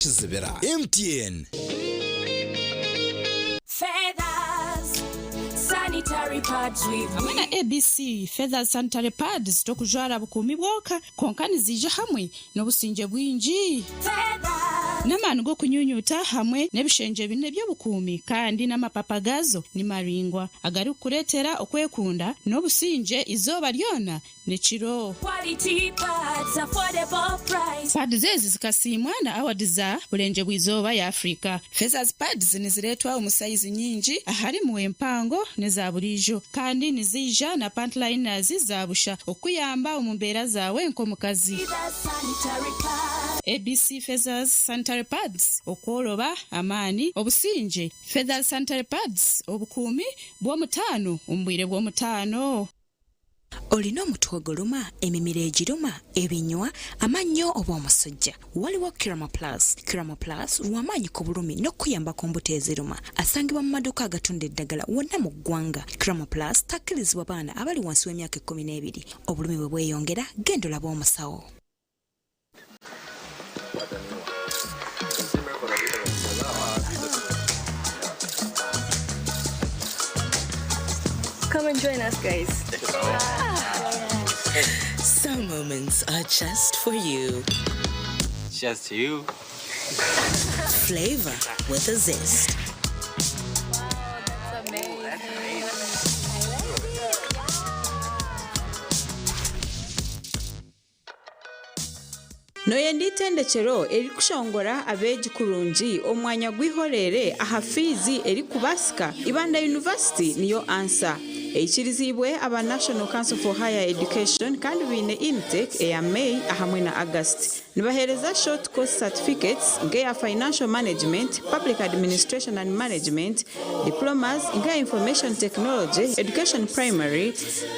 Kizibira. MTN. Feathers, sanitary pads with Hamwe na ABC Feathers Sanitary Pads tokujwara bukuumi bwonka kwonka niziija hamwe n'obusingye bwingi. Feathers. N'amaani g'okunyunyuuta hamwe n'ebishengye bine by'obukuumi kandi n'amapapa gaazo ni maraingwa agarikukureetera okwekunda n'obusingye eizooba ryona n'ekiro. Quality pads, affordable price. Pads ezi zikasiimwa na awadi za Burengye bw'Eizooba ya Afrika. Feathers Pads nizireetwa omu sayizi nyingi aharimu empango n'eza buriijo kandi niziija na pant liners za busha okukuyamba omu mbeera zaawe nk'omukazi. Feathers sanitary pads. ABC Feathers Sanitary Pads, Okworoba, amaani, obusingye. Feathers Sanitary Pads, Obukuumi bw'omutaano omu bwire bw'omutaano. Olina omutwe oguluma, emimiro egiruma, ebinywa, amannyo oba omusujja? Waliwo Kiramo Plus. Kiramo Plus lw'amaanyi ku bulumi n'okukuyamba ku mbuto eziruma. Asangibwa mu maduuka agatunda eddagala wonna mu ggwanga. Kiramo Plus takkirizibwa baana abali wansi w'emyaka ekkumineebiri. Obulumi bwe bweyongera, genda olabe omusawo. Come and join us, guys. Some moments are just for you. Just you. Flavor with a zest. Nooyenda eitendekyero erikushongora abeegi kurungi omu mwanya gw'eihoreere aha fiizi erikubaasika? Ibanda University niyo ansa. Eikiriziibwe aba National Council for Higher Education kandi baine intake eya May ahamwe na August. Nibaheereza short course certificates nk'eya Financial Management, Public Administration and Management, Diplomas nk'eya Information Technology, Education Primary,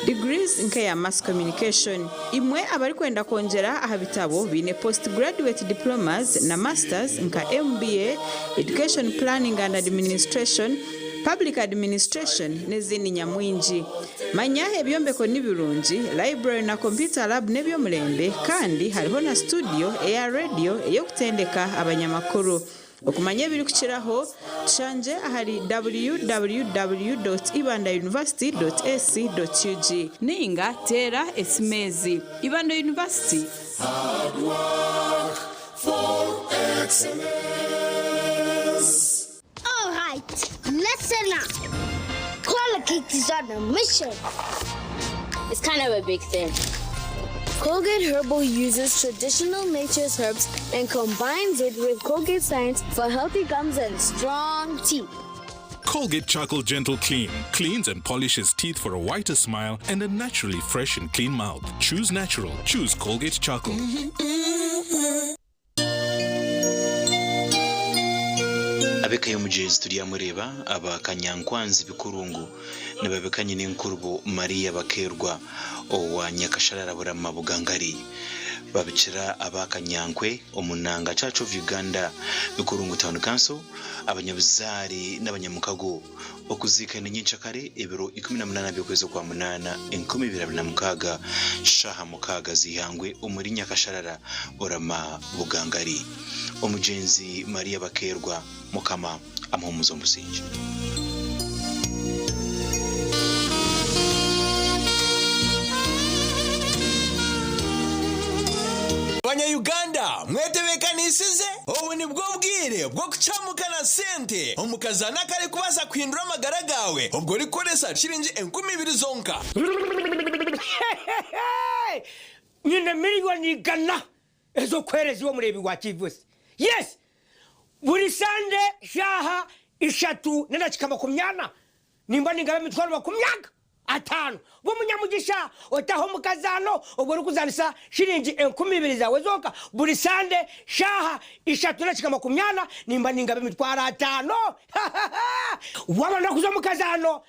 Degrees nk'eya Mass Communication. Imwe abarikwenda kwongyera aha bitabo baine Post Graduate Diplomas na Masters nka MBA, Education Planning and Administration, Public Administration n'ezindi nyamwingi. Manya ebyombeko ni birungi, library na computer lab n'eby'omurembe kandi hariho na studio eya radio ey'okutendeka abanyamakuru. Okumanya ebirikukiraho, tushangye ahari www.ibandauniversity.ac.ug ninga teera esimu ezi, Ibanda University. Hard work for excellence. All right, listen up. Colgate is on a mission. It's kind of a big thing. Colgate Herbal uses traditional nature's herbs and combines it with Colgate science for healthy gums and strong teeth. Colgate Charcoal Gentle Clean cleans and polishes teeth for a whiter smile and a naturally fresh and clean mouth. Choose natural. Choose Colgate Charcoal. Ab'eka y'omugyenzi Turyamureeba aba Kanyankwanzi Bikurungu nibabika nyinenkurubo Maria Bakeerwa owa Nyakasharara Burama Bugangari. Babikira aba Kanyankwe omu Nanga Church of Uganda Bikurungu Town Council, abanyabuzaare n'abanyamukago. Okuziika ni nyenkyakare ebiro 18 by'okwezi okwa munaana 2026 shaaha mukaaga z'eihangwe omuri Nyakasharara Orama Bugangari. Omugyenzi Maria Bakeerwa Mukama amuhumuze omu busingye. Banya Uganda mwetebekanisize? Obu nibwo bwire bw'okucamuka na sente omu kazaano akarikubaasa kuhindura amagara gaawe obwo orikukoresa shiringi 2000 zonka. Nyine miriyoni igana ez'okuheereza iwe omureebi wa TV. Yes! Buri Sande shaaha ishatu n'edakiika makumyana nimba ningaba emitwaro makumyaga ataano. Ba omunyamugisha otahe omu kazaano obwo orikuzaanisa shiringi 2000 zaawe zonka buri Sande shaaha ishatu n'edakiika makumyana nimba ningaba emitwaro ataano. Waaba noyenda kuza omu kazaano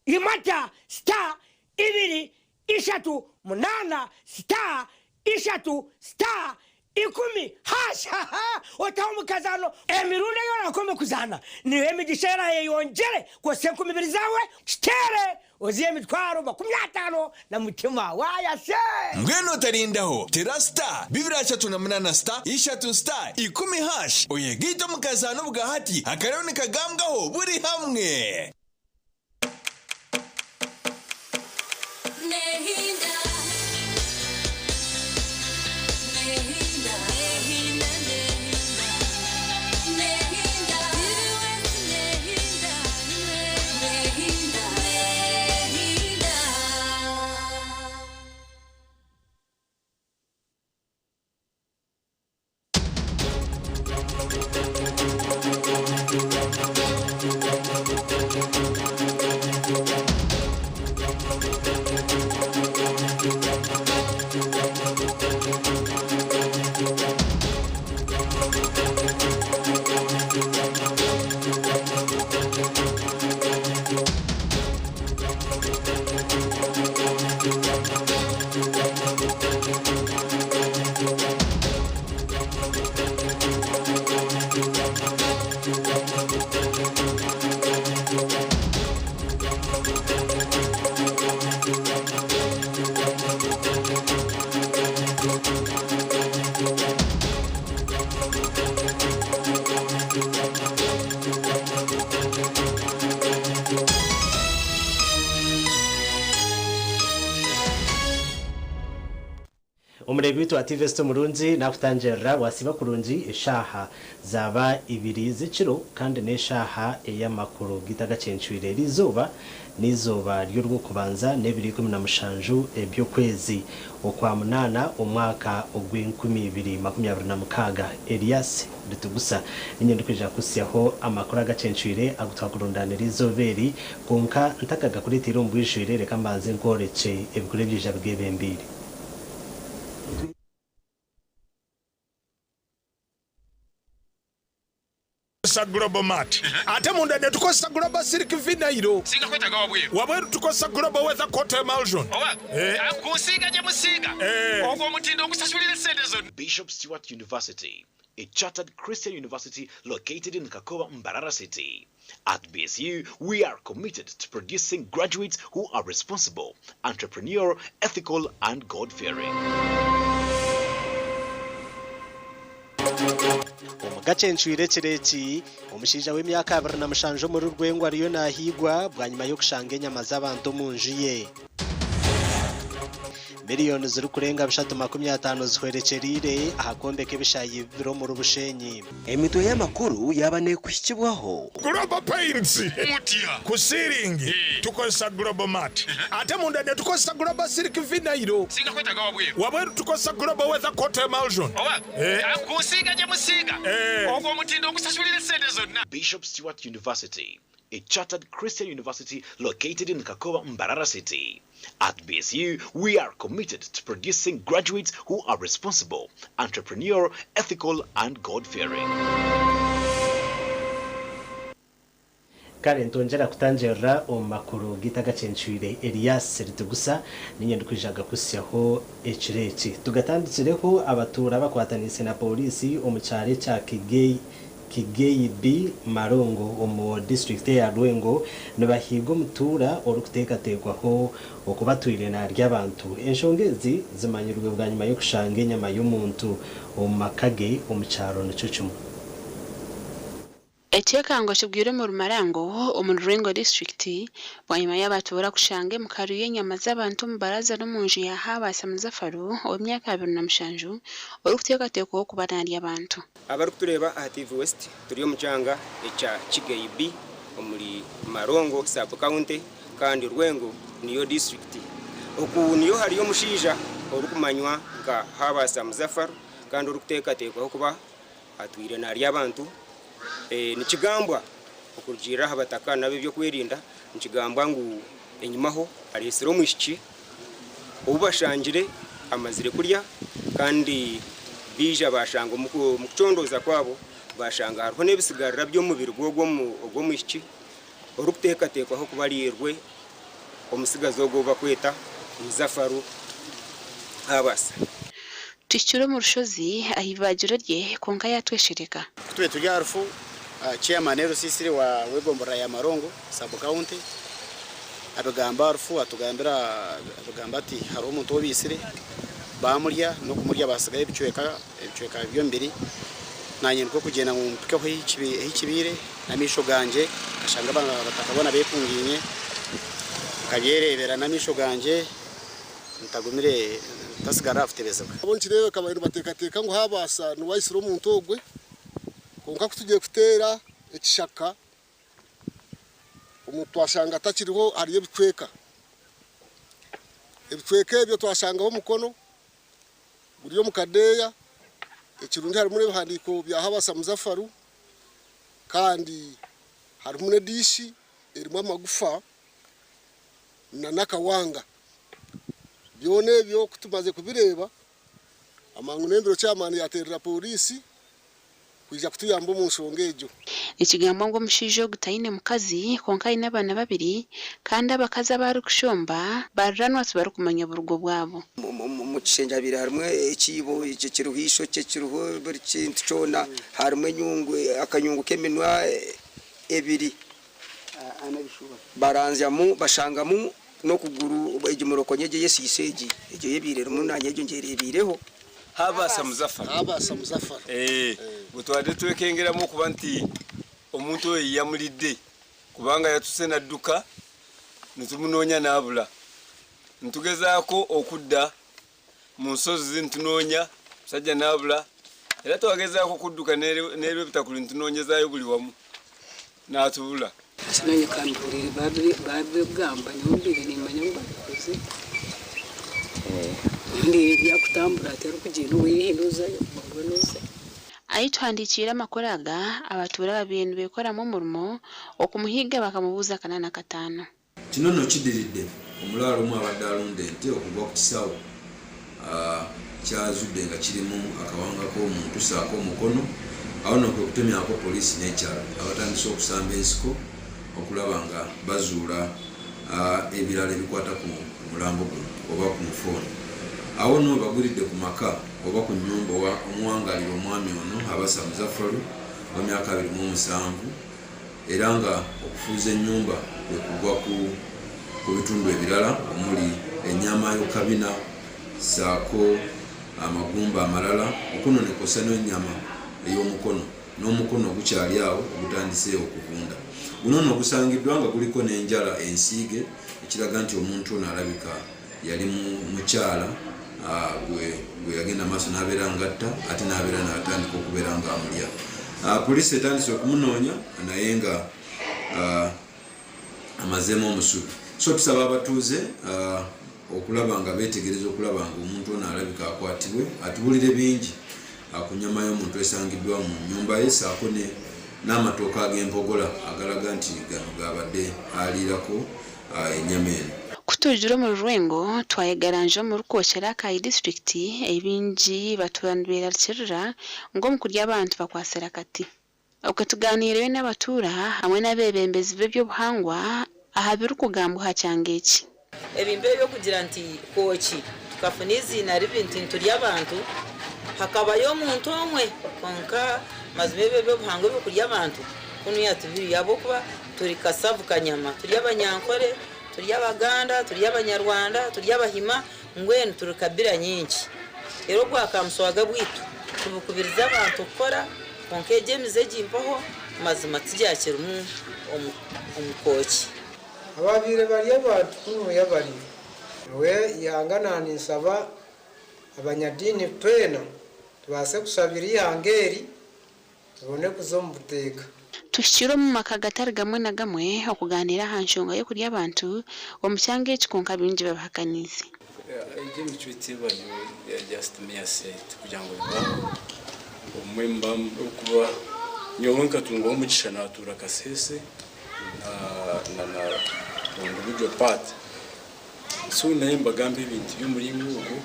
imata star ibiri ishatu munaana star ishatu star Ikumi hash haha otaho omukazano emirundi ei orakome kuzaana niyo emigisha erayeyongyere kwosya 2000 zaawe kiteere ozihe emitwaro 50 na mutima waaya se. Mbwenu otarindaho, tera star bibiri ashatu na munana star ishatu star ikumi hash oyegaite omu kazaano obwahati akariho nikagambwaho buri hamwe. Omureebi waitu wa TV City omurungi nakutangirira wasiiba kurungi eshaaha zaaba ibiri z'ekiro kandi n'eshaaha ey'amakuru gaitu agacencwire. Eri izooba n'eizooba ry'orwokubanza n'ebiro ikumi na mushanju eby'okwezi okwa munaana omwaka ogw'enkumi ibiri makumi abiri na mukaaga. Elias Ritugusa niinye ndikwija kukuhitsyaho amakuru agacencwire agu twakurundaanira eizooba eri kwonka ntakagakureeteire omu bwijwire reka mbanze nkworekye ebikuru ebiija bigeebembeire. Tukozesa Global Mat ate munda netukozesa Global Silk Vinyl. Singa kwetaaga wabweru. Wabweru tukozesa Global Weather Coat Emulsion. Oba kunsiiga gye musiiga ogwo omutindo ogusasulira essente zonna. Bishop Stuart University, a chartered Christian university located in Kakoba, Mbarara City. At BSU, we are committed to producing graduates who are responsible, entrepreneurial, ethical, and God-fearing. Omu gacencwire ekiro eki, omushaija w'emyaka 27 omuri Rwengo ariyo nahiigwa bwanyima y'okushanga enyama z'abantu omu nju ye. Miriyoni zirikurenga bishatu makumi ataano zihwerekyereire aha kwombeka ebishaayi bibiri omuri Bushenyi. Emitwe y'amakuru yaaba neekuhikibwaho. Global Paints ku siiringi tukozesa Global Mat ate munda netukozesa Global Silk Vinyl. Singa kwetaaga wabweru. Wabweru tukozesa Global Weather Coat Emulsion. Oba kunsiiga gye musiiga ogwo omutindo ogusasulira essente zonna. Bishop Stuart University, a chartered Christian university located in Kakoba, Mbarara City. At BSU, we are committed to producing graduates who are responsible, entrepreneurial, ethical, and God-fearing. Kare nitwongyera kutangirira omu makuru gaitu agacencwire Elias Ritugusa niinye ndikwija kugakuhitsyaho ekiro eki. Tugatandikireho abatuura bakwataniise na pooriisi omu kyaro ekya Kigei Kigei B Marongo omu disiturikiti eya Lwengo nibahiiga omutuura orikuteekateekwaho okuba atwire naarya abantu. Enshonga ezi zimanyirwe bwanyima y'okushanga enyama y'omuntu omu maka ge omu kyaro nikyo kimwe. Ekyekango kigwire omuri Marango omuri Lwengo disiturikiti bwanyima y'abatuura kushanga emikaru y'enyama z'abantu omu baraza n'omunju ya Habasa Muzafaru ow'emyaka 27 orikuteekateekwaho kuba naarya abantu. Abarikutureeba aha TV West turi omu kyanga ekya Kigei B omuri Marongo sub county kandi Rwengo niyo disiturikiti. Oku niyo hariyo omushaija orikumanywa nka Habasa Muzafaru kandi orikuteekateekwaho kuba atwire naarya abantu. Nikigambwa okurugiirira aha bataka n'ab'ebyokwerinda nikigambwa ngu enyimaho areetsire omwishiki ou bashangire amazire kurya kandi baija bashanga omu kucondooza kwabo bashanga hariho n'ebisigarira by'omubiri gw'ogwo omwishiki orikuteekateekwaho kuba ariirwe omutsigazi ogwo ou bakweta Muzafaru Habasa. Tuhikire omu rushozi aha ibaagiro rye, kwonka yaatweshereka. Ku tube turi aha rufu, Chairman LC3 wa w'egomborora ya Marongo sub county abigamba aha rufu atugambira abigamba ati hariho omuntu ou baitsire baamurya n'okumurya basigayo ebicweka ebicweka by'omubiri nanye nikwo kugyenda ngu mpikeho ahi kibaire n'amaisho gangye nkashanga abataka boona bekungaine nkabyereebera n'amaisho gangye ntagumire ntasigara aha kutebezibwa. Abo nikireebeka babaire nibateekateeka ngu Habaasa niwe aitsire omuntu ogwe, kwonka ku tugiire kuteera ekishaka, omuntu twashanga atakiriho hariyo ebicweka. Ebicweka ebyo twashangaho omukono guri omu kadeeya, ekirungi harimu n'ebihandiiko bya Habaasa Muzafaru kandi harimu n'ediishi erimu amagufa n'akawanga. Byona ebyo ku tumaze kubireeba, amangu n'embiro chairman yateerera pooriisi kwija kutuyamba omu nshonga egyo. Nikigambwa ngu omushaija ogu taine mukazi kwonka aine abaana babiri kandi abakazi abu arikushomba bariranwa tibarikumanya burugo bwabo. Omu kishengye habaire harimu ekiibo kiriho eishokye kiriho buri kintu kyona, harimu enyungu akanyungu k'eminwa ebiri. Baranzyamu bashangamu n'okuguru egyo murokonyo egyo ey'esiiso egi, egyo eyebaire erimu naanye egyo ngyereebeireho. Habaasa Muzafaru. Habaasa Muzafaru. Eeh bwe twabadde twekengeramu okuba nti omuntu oyo yamulidde kubanga yatuse n'adduka nitumunoonya n'abula. Nitugezaako okudda mu nsozi nitunoonya omusajja n'abula era twagezaako okudduka n'erwebitakuli nitunoonyezaayo buli wamu n'atubula. Nanye ka mpuriire babigamba nyowe mbaire nimanya ngu babikoze obundi ebyakutambura hati arikugyenda oweye haine ozayo mbwenu ozayo. Ahi tuhandiikiire amakuru aga, abatuura ababaire nibeekoramu omurimo okumuhiga bakamubuuza akana n'akataano. Kino nno kidiridde omulaalo omu abadde alunda ente okugwa ku kisawo kyazudde nga kirimu akawanga k'omuntu saako omukono awo nno kwekutemyako poliisi n'ekyalo abatandise okusamba ensiko okulaba nga bazuula ebirala ebikwata ku mulambo guno oba ku mufu ono. Awo nno webagwiridde ku maka oba ku nnyumba omuwangalira omwami ono Habasa Muzafaru ow'emyaka 27 era nga okufuuza ennyumba kwe kugwa ku ku bitundu ebirala omuli ennyama y'okukabina ssaako amagumba amalala okwo nno ne kwossa n'ennyama ey'omukono n'omukono ogukyali awo ogutandise okuvunda. Guno nno gusangiddwa nga guliko n'enjala ensiige ekiraga nti omuntu ono alabika yali mukyala gwe gwe yagenda maaso n'abeera ngatta ate n'abeera n'atandika okubeera ng'amulya. Poliisi etandise okumunoonya naye nga amazeemu omusubi. So tusaba abatuuze okulaba nga beetegereza okulaba nga omuntu ono alabika akwatibwe atubulire bingi ku nnyama y'omuntu esangiddwa mu nnyumba ye ssaako ne n'amatooke ag'empogola agalaga nti gano g'abadde aliirako ennyama eno. Ku turugire omuri Rwengo twayegaranja omuri Kookyera Akaayi disiturikiti ei baingi batuura nibeerarikirira ngu omu kurya abantu bakwatsire akati. Okwe tugaaniireyo n'abatuura hamwe n'abeebembezi b'eby'obuhangwa aha birikugambwa aha kyanga eki. Ebimpa eby'okugira nti Kooki tukafuna eiziina ribi nti nituri abantu, hakabayo omuntu omwe kwonka mazima ebyo eby'obuhangwa eby'okurya abantu kunuya tibiriyo ahabw'okuba turi kasavu kanyama, turi Abanyankore, turi Abaganda, turi Abanyarwanda, turi Abahima mbwenu turi kabira nyingi. Reero obwa kamuswaga bwaitu tubukubiriza abantu kukora kwonka egyo emize egi mpaho mazima tigyakirimu omu Kooki. Ababaire bari abantu kunuya bari. Nyowe eihanga naninsaba abanyadiini twena tubaase kushabira eihanga eri tubone kuza omu buteeka. Tuhikire omu maka gatari gamwe na gamwe okugaaniira aha nshonga y'okurya abantu omu kyanga eki kwonka baingi babihakaniize. Egyo emicwe tebayo just mere say kugira ngu bibaho obumwe mba kuba nyowe nkatungaho omugisha natuura Kasese na na Bundibugyo part so nayo mbagamba ebintu by'omuringo ogwo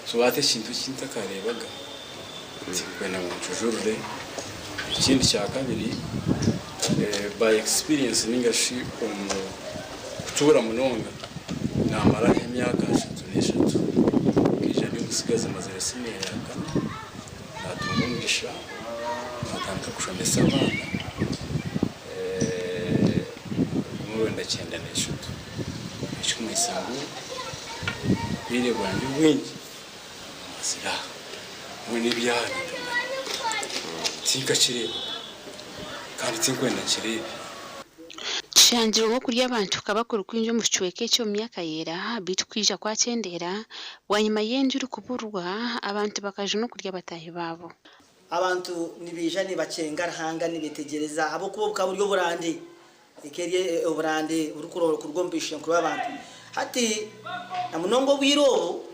so hati ekintu eki ntakareebaga tinkwenda ngu nkijurire. Ekindi kyakabiri by experience ninga shi omu kutuura munonga namaraho emyaka 33 nkaija ndi. Omutsigazi mazire siniya ya kana, natunga omugisha natandika kushomesa abaana 1993. Ekikumanyisa ngu obwire bwangye obwingi mbumazire aha. Mbwenu ebyaha nimbimanya, tinkakireebaga kandi tinkwenda nkireebe. Kishangirwe ngu okurya abantu kukaba kuri kwingi omu kicweka eki omu myaka ya ira, beitu kwija kwakyendeera bwanyima y'enju erikuburwa, abantu bakajunwa okurya bataahi baabo. Abantu nibaija nibakyenga Ruhanga nibetegyereza ahabw'okuba bukaba buri oburande, eka eri oburande burikuruga omu baishenkuru b'abantu. Hati na munonga obwire obu,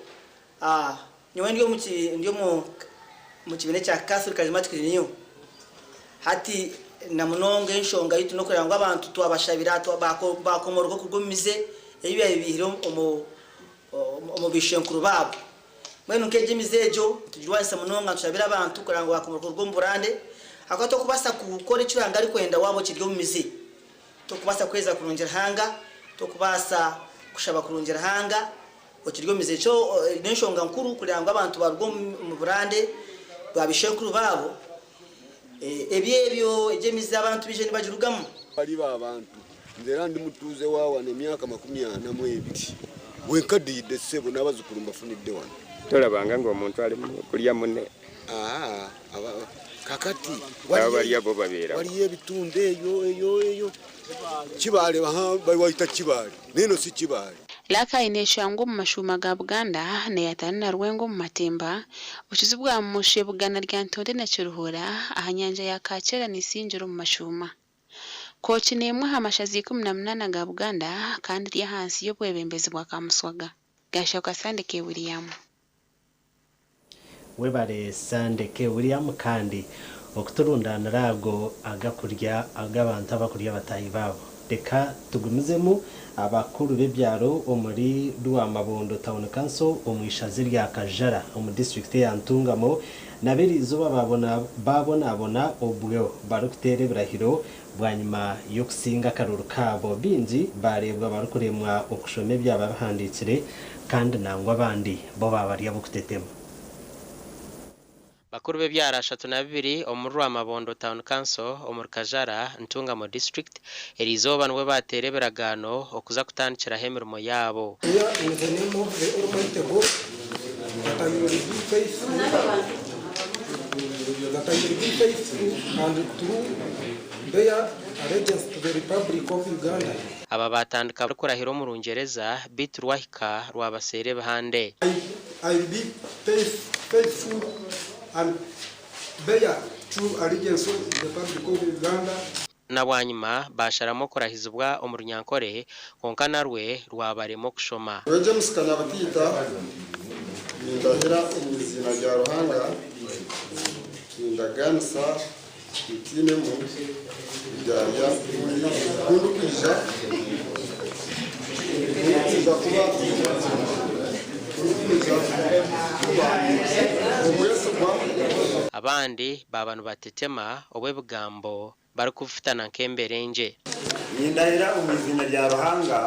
nyowe ndi omu ndi omu kibiina ekya Catholic Charismatic Renewal. Hati na munonga enshonga yaitu n'okureeba ngu abantu twabashabira baakomoroka okuruga omu mize ei baabaire baihire omu omu baishenkuru baabo. Mbwenu nk'egyo emize egyo nitugirwanisa munonga nitushabira abantu kureba ngu baakomoroka kuruga omu burande ahabw'okuba tokubaasa kukora eki Ruhanga arikwenda waaba okiri omu mize. Tokubaasa kuheereza kurungi Ruhanga, tokubaasa kushaba kurungi Ruhanga okiri omu mize. Ekyo n'enshonga nkuru kureba ngu abantu baaruga omu burande bwa baishenkuru baabo. Ebyo ebyo egyo emize abantu baije nibagirugamu. Bari ba bantu. Nze era ndi mutuuze wa wano emyaka 42. Bwenkadiyidde ssebo n'abazzukulu mbafunidde wano. Tolabanga ng'omuntu ali kulya mune. Aa, aba, kakati Abo balya bo babeera wa? Waliyo ebitundu eyo, eyo, eyo. Kibaale, ha, bawayita Kibaale, naye eno si Kibaale. Rakai neeshangwa omu mashuuma ga Buganda neeyatana na Rwengo omu matemba, Bukizi bwa Mushe, Bugana Lyantonde na Kiruhura aha nyanja ya Kaakyera n'Isingiro omu mashuuma. Kooki n'emwe aha mashaza 18 ga Buganda kandi eri ahansi y'obwebembezi bwa Kamuswaga. Gashoka Sandeke William. Webare Sandeke William kandi okuturundanira ago agakurya ag'abantu abakurya bataahi baabo. Reka tugumizemu abakuru b'ebyaro omuri Rwamabondo Town Council omu ishaza erya Kajara omu disiturikiti eya Ntungamo nabo eriizooba baabonabona obwo barikuteera ebirahiro bwanyima y'okusinga akaruru kaabo. Baingi baareebwa barikuremwa okushoma ebyaba bihandiikire kandi nangwa abandi bo baaba bari ab'okutetema. Bakuru b'ebyaro 32 omuri Rwamabondo Town Council omuri Kajara, Ntungamo District eriizooba nibwo baateera ebiragaano okuza kutandikiraho emirimo yaabo. Swear in the name of the Almighty God that I will be faithful, that I will be faithful and true, bear allegiance to the Republic of Uganda. Aba baatandika barikurahira omu Rungyereza beitu rwahika rwabaseera ebihande. I will be faithful and bear true allegiance to the Republic of Uganda. Na bwanyima baasharamu okurahizibwa omu Runyankore kwonka narwe rwabarema okushoma. Nyowe James Kanyabatiita nindahira omu iziina rya Ruhanga, nindaganisa ntiinemu buryarya ku ndikwija kuba kuba omwesigwa. Abandi baaba nibatetema obu ebigambo barikubifutana nk'emberengye. Nindahira omu iziina rya Ruhanga,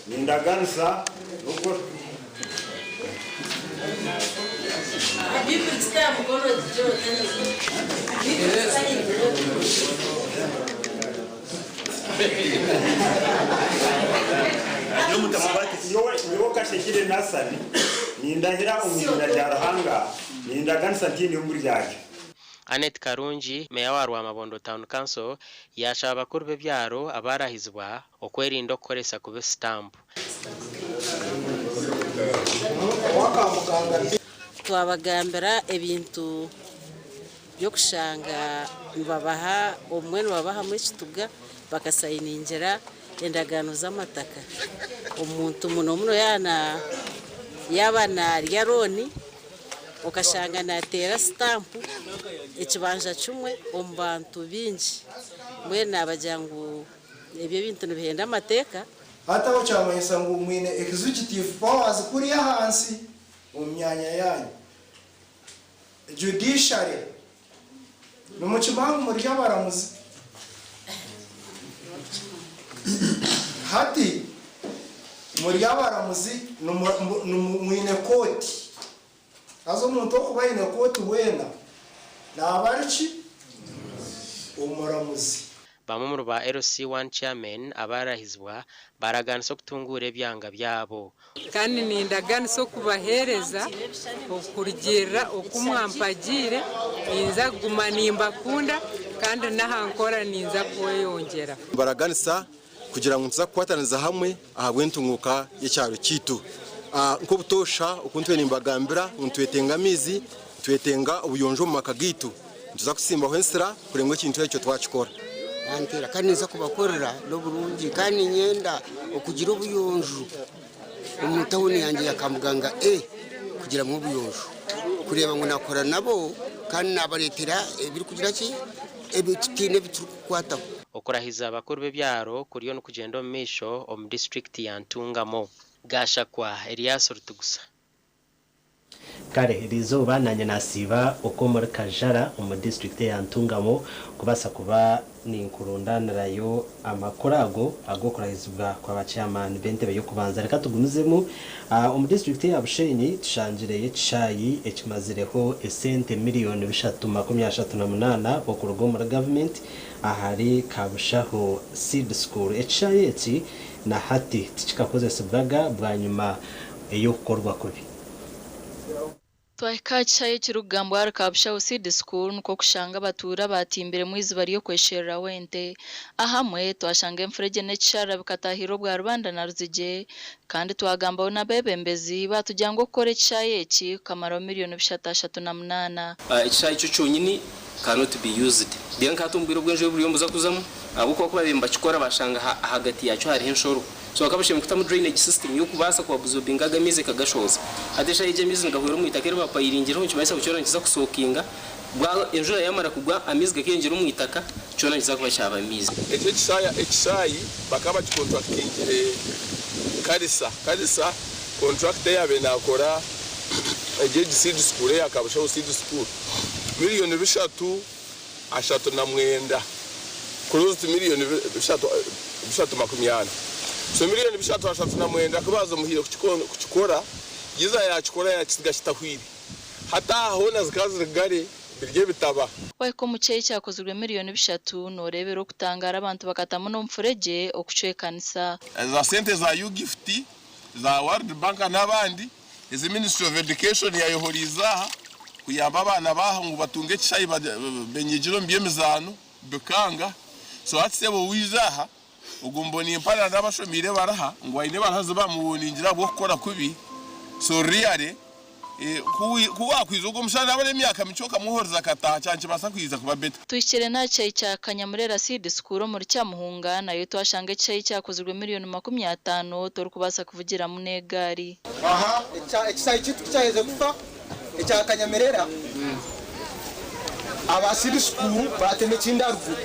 nindaganisa n'oku. Nyowe Kashekire Nasani, nindahira omu iziina rya Ruhanga, nindaganisa ntiine oburyarya. Annet Karungi, Meeya wa Rwamabondo Town Council yaashaba abakuru b'ebyaro abaarahizibwa okwerinda okukoresa kubi sitampu. Twabagambira ebintu by'okushanga nibabaha obumwe nibabahamu ekituga bakasayiningira endagaano z'amataka. Omuntu muno muno yaaba naarya looni okashanga naateera sitampu ekibanja kimwe omu bantu baingi. Mbwenu naabagira ngu ebyo ebintu nibihenda amateeka. Hati aho kyamanyisa ngu mwine executive powers kuriya ahansi omu myanya yaanyu. Judiciary, nimukimanya ngu muri abaramuzi. Hati muri abaramuzi mwine kooti. Haza omuntu orikuba aine kooti weena naaba ari ki? Omuramuzi. Bamwe omuri ba LC1 Chairmen abaarahizibwa baaraganisa okutunguura ebyanga byabo. Kandi nindaganisa okubaheereza okurugiirira oku mwampagiire, ninza kuguma nimbakunda kandi n'aha nkora ninza kweyongyera. Nibaraganisa kugira ngu nituza kukwataniriza hamwe ahabw'entunguuka y'ekyaro kyaitu. Nk'obutoosha oku ntwire nimbagambira ngu nitwetenga amaizi, nitwetenga obuyonjo omu maka gaitu. Nituza kutsimbaho ensira kureba ngu ekintu ekyo twakikora. Banteera kandi ninza kubakorera n'oburungi kandi niinyenda okugira obuyonjo omu tawuni yangye ya Kamuganga A kugiramu obuyonjo kureeba ngu nakora nabo kandi nabareetera ebirikugira ki ebi tutaine ebi turikukwataho. Okurahiza abakuru b'ebyaro kuriyo nikugyenda omu maisho omu disiturikiti ya Ntungamo. Gashakwa Elias Rutugusa. Kare eriizooba nanye nasiiba okwo omuri Kajara omu disiturikiti eya Ntungamo kubaasa kuba ninkurundaanirayo amakuru ago ag'okurahizibwa kwa ba chairman b'entebe y'okubanza. Reka tugumizemu omu disiturikiti eya Bushenyi tushangireyo ekishaayi ekimazireho esente miriyoni 338 okuruga omuri gavumenti ahari Kabushaho Seed School. Ekishaayi eki na hati tikikakozesibwaga bwanyima ey'okukorwa kubi. Twahika aha kishaayi ekirikugambwa ahari Kabushaho Seed School nikwo kushanga abatuura baatimbiremu eiziba ry'okweshereraho ente. Ahamwe, twashanga enfuregye n'ekisharara bikataahirira obwa Rubanda na Ruzigye kandi twagambaho n'abeebembezi baatugira ngu okukora ekishaayi eki kukamaraho miriyoni 338. Ekishaayi kyo kyonyini cannot be used. Then nkahati omu bwire obw'enjura buriyo nibuza kuzamu ahabw'okuba ku baabaire nibakikora baashanga ahagati yaakyo hariho enshoro. So bakaba bashemereire kutamu drainage system y'okubaasa ku absorbinga ago amaizi ekagashohoza. Hati eshaaha egi amaizi nigahwera omu itaka eri bapayiringireho nikimanyisa ngu kyona nikiza kusoakinga bwa enjura yamara kugwa amaizi gakeyongyera omu itaka kyona nikiza kuba kyaba amaizi. Ekyo ekisaya ekisaayi bakaba bakikontrakitingire Karisa. Karisa contractor eyabaire nakora egyo egi seed school eya Kabushaho seed school miriyoni bishatu 39 close to miriyoni 340. So miriyoni 339 ku baazimuhaire kukikora, Giza yaakikora yaakitsiga kitahwaire. Hati aha hoona zikaba ziri gare biri ebitaba. Wahika omu kyeyi kyakozirwe miriyoni 3 nooreebera okutangaara abantu bakatamu n'omufuregye okucwekanisa. Za sente za U-Gift, za World Bank n'abandi ezi Ministry of Education yayohoriize aha kuyamba abaana baaha ngu batunge ekishayi benyigire omu by'emizaano bikanga. So hati sebo waija aha ogu Mbonimpala n'abashomiire ebaraha ngu aine ebaraha ezi bamuwoningire ahabw'okukora kubi so really ku wakwiza ogwo omushaija naaba ari emyaka mikye okamwohoreza akataaha kyaba nikibaasa kwija kuba better. Tuhikire n'aha kishaayi kya Kanyamurera Seed School omuri Kyamuhunga nayo twashanga ekishaayi kyakozirwe miriyoni 50 torikubaasa kuvugiramu n'egaari. Aha ekisaayi kyaitu kukyaherize kufa ekya Kanyamerera, aba Seed School baatema ekindi aharuguru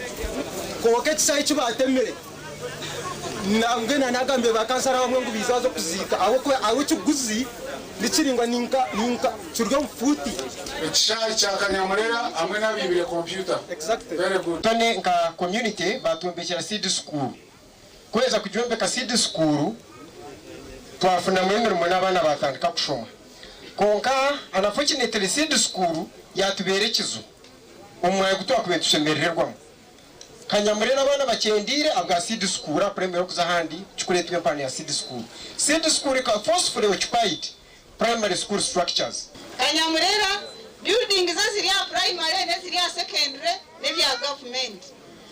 kwonka ekisaayi eki baatemire nambwenu nagambire ba kansara abamwe ngu baije baze kuziika ahabw'okuba hariho ekiguzi nikiringwa ninka ninka kiri omu fuuti. Ekishaayi kya Kanyamurera hamwe n'abaibire kompyuta. Very good. Tone nka community batwombekyera seed school. Kuheza kugyombeka seed school twafunamu emirimo n'abaana batandika kushoma. Kwonka unfortunately seed school yatubeera ekizu omu mwanya ogu twakubaire nitushemerererwamu. Kanyamurera abaana bakyendeire ahabwa seed school ahakuremererwa kuza ahandi kikureetwa empano ya seed school. Seed school eka forcefully occupied primary school structures. Kanyamurera, buildings eziri aha primary n'eziri aha secondary n'ebya gavumenti.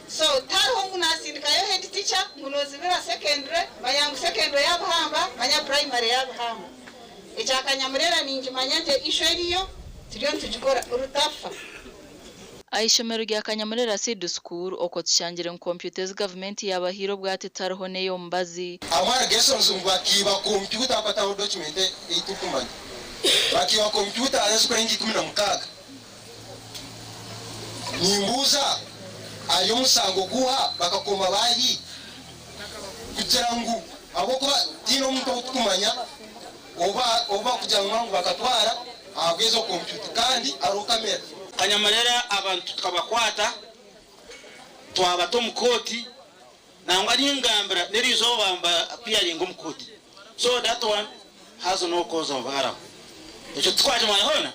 So tihariho ngu nasindikayo head teacher ngu nozibira secondary, manya ngu secondary yabihamba manya primary yabihamba. Ekya Kanyamurera ningimanya gye issue eriyo turiyo nitugikora rutafa. Aha ishomero rya Kanyamurera Seed School okwo tushangire ngu kompyuta ezi gavumenti yaabahaire obwati tihariho n'ey'omubazi. Abamwe allegations ngu bakiiba kompyuta ahabw'okuba tihariho document ei turikumanya. Bakiiba kompyuta ezirikurenga 16. Nimbuuza ari omusango guuha bakakoma baahi kugira ngu ahabw'okuba tihaine omuntu ou turikumanya ou barikugira ngu bakatwara ahabw'ezo kompyuta kandi hariho kamera. Kanyamurera abantu tukabakwata twabata omu kooti nangwa ningambira n'erizooba bamba appearinga omu kooti so that one has no cause of alarm. Ekyo tikwakimanya hoona?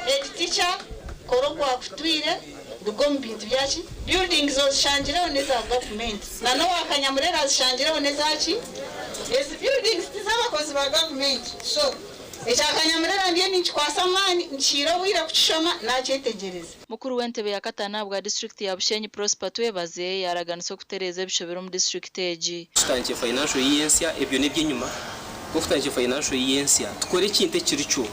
Head teacher kora okwakutwire ruga omu bintu byaki buildings ozishangireho neza government na nowa Kanyamurere azishangireho nezaki ezi buildings tizabakozi ba government so ekya Kanyamurere ndiyo ninkikwasa amaani nkihaire obwire kukishoma nakyetegyereza. Mukuru w'entebe ya kataano ahabwa disiturikiti ya Bushenyi Prosper Twebaze yaaraganisa okutereeza ebishobire omu disiturikiti egi. Tutandikye financial year ensya, ebyo n'eby'enyima, kwonka tutandikye financial year ensya, tukore ekintu ekiri kyo.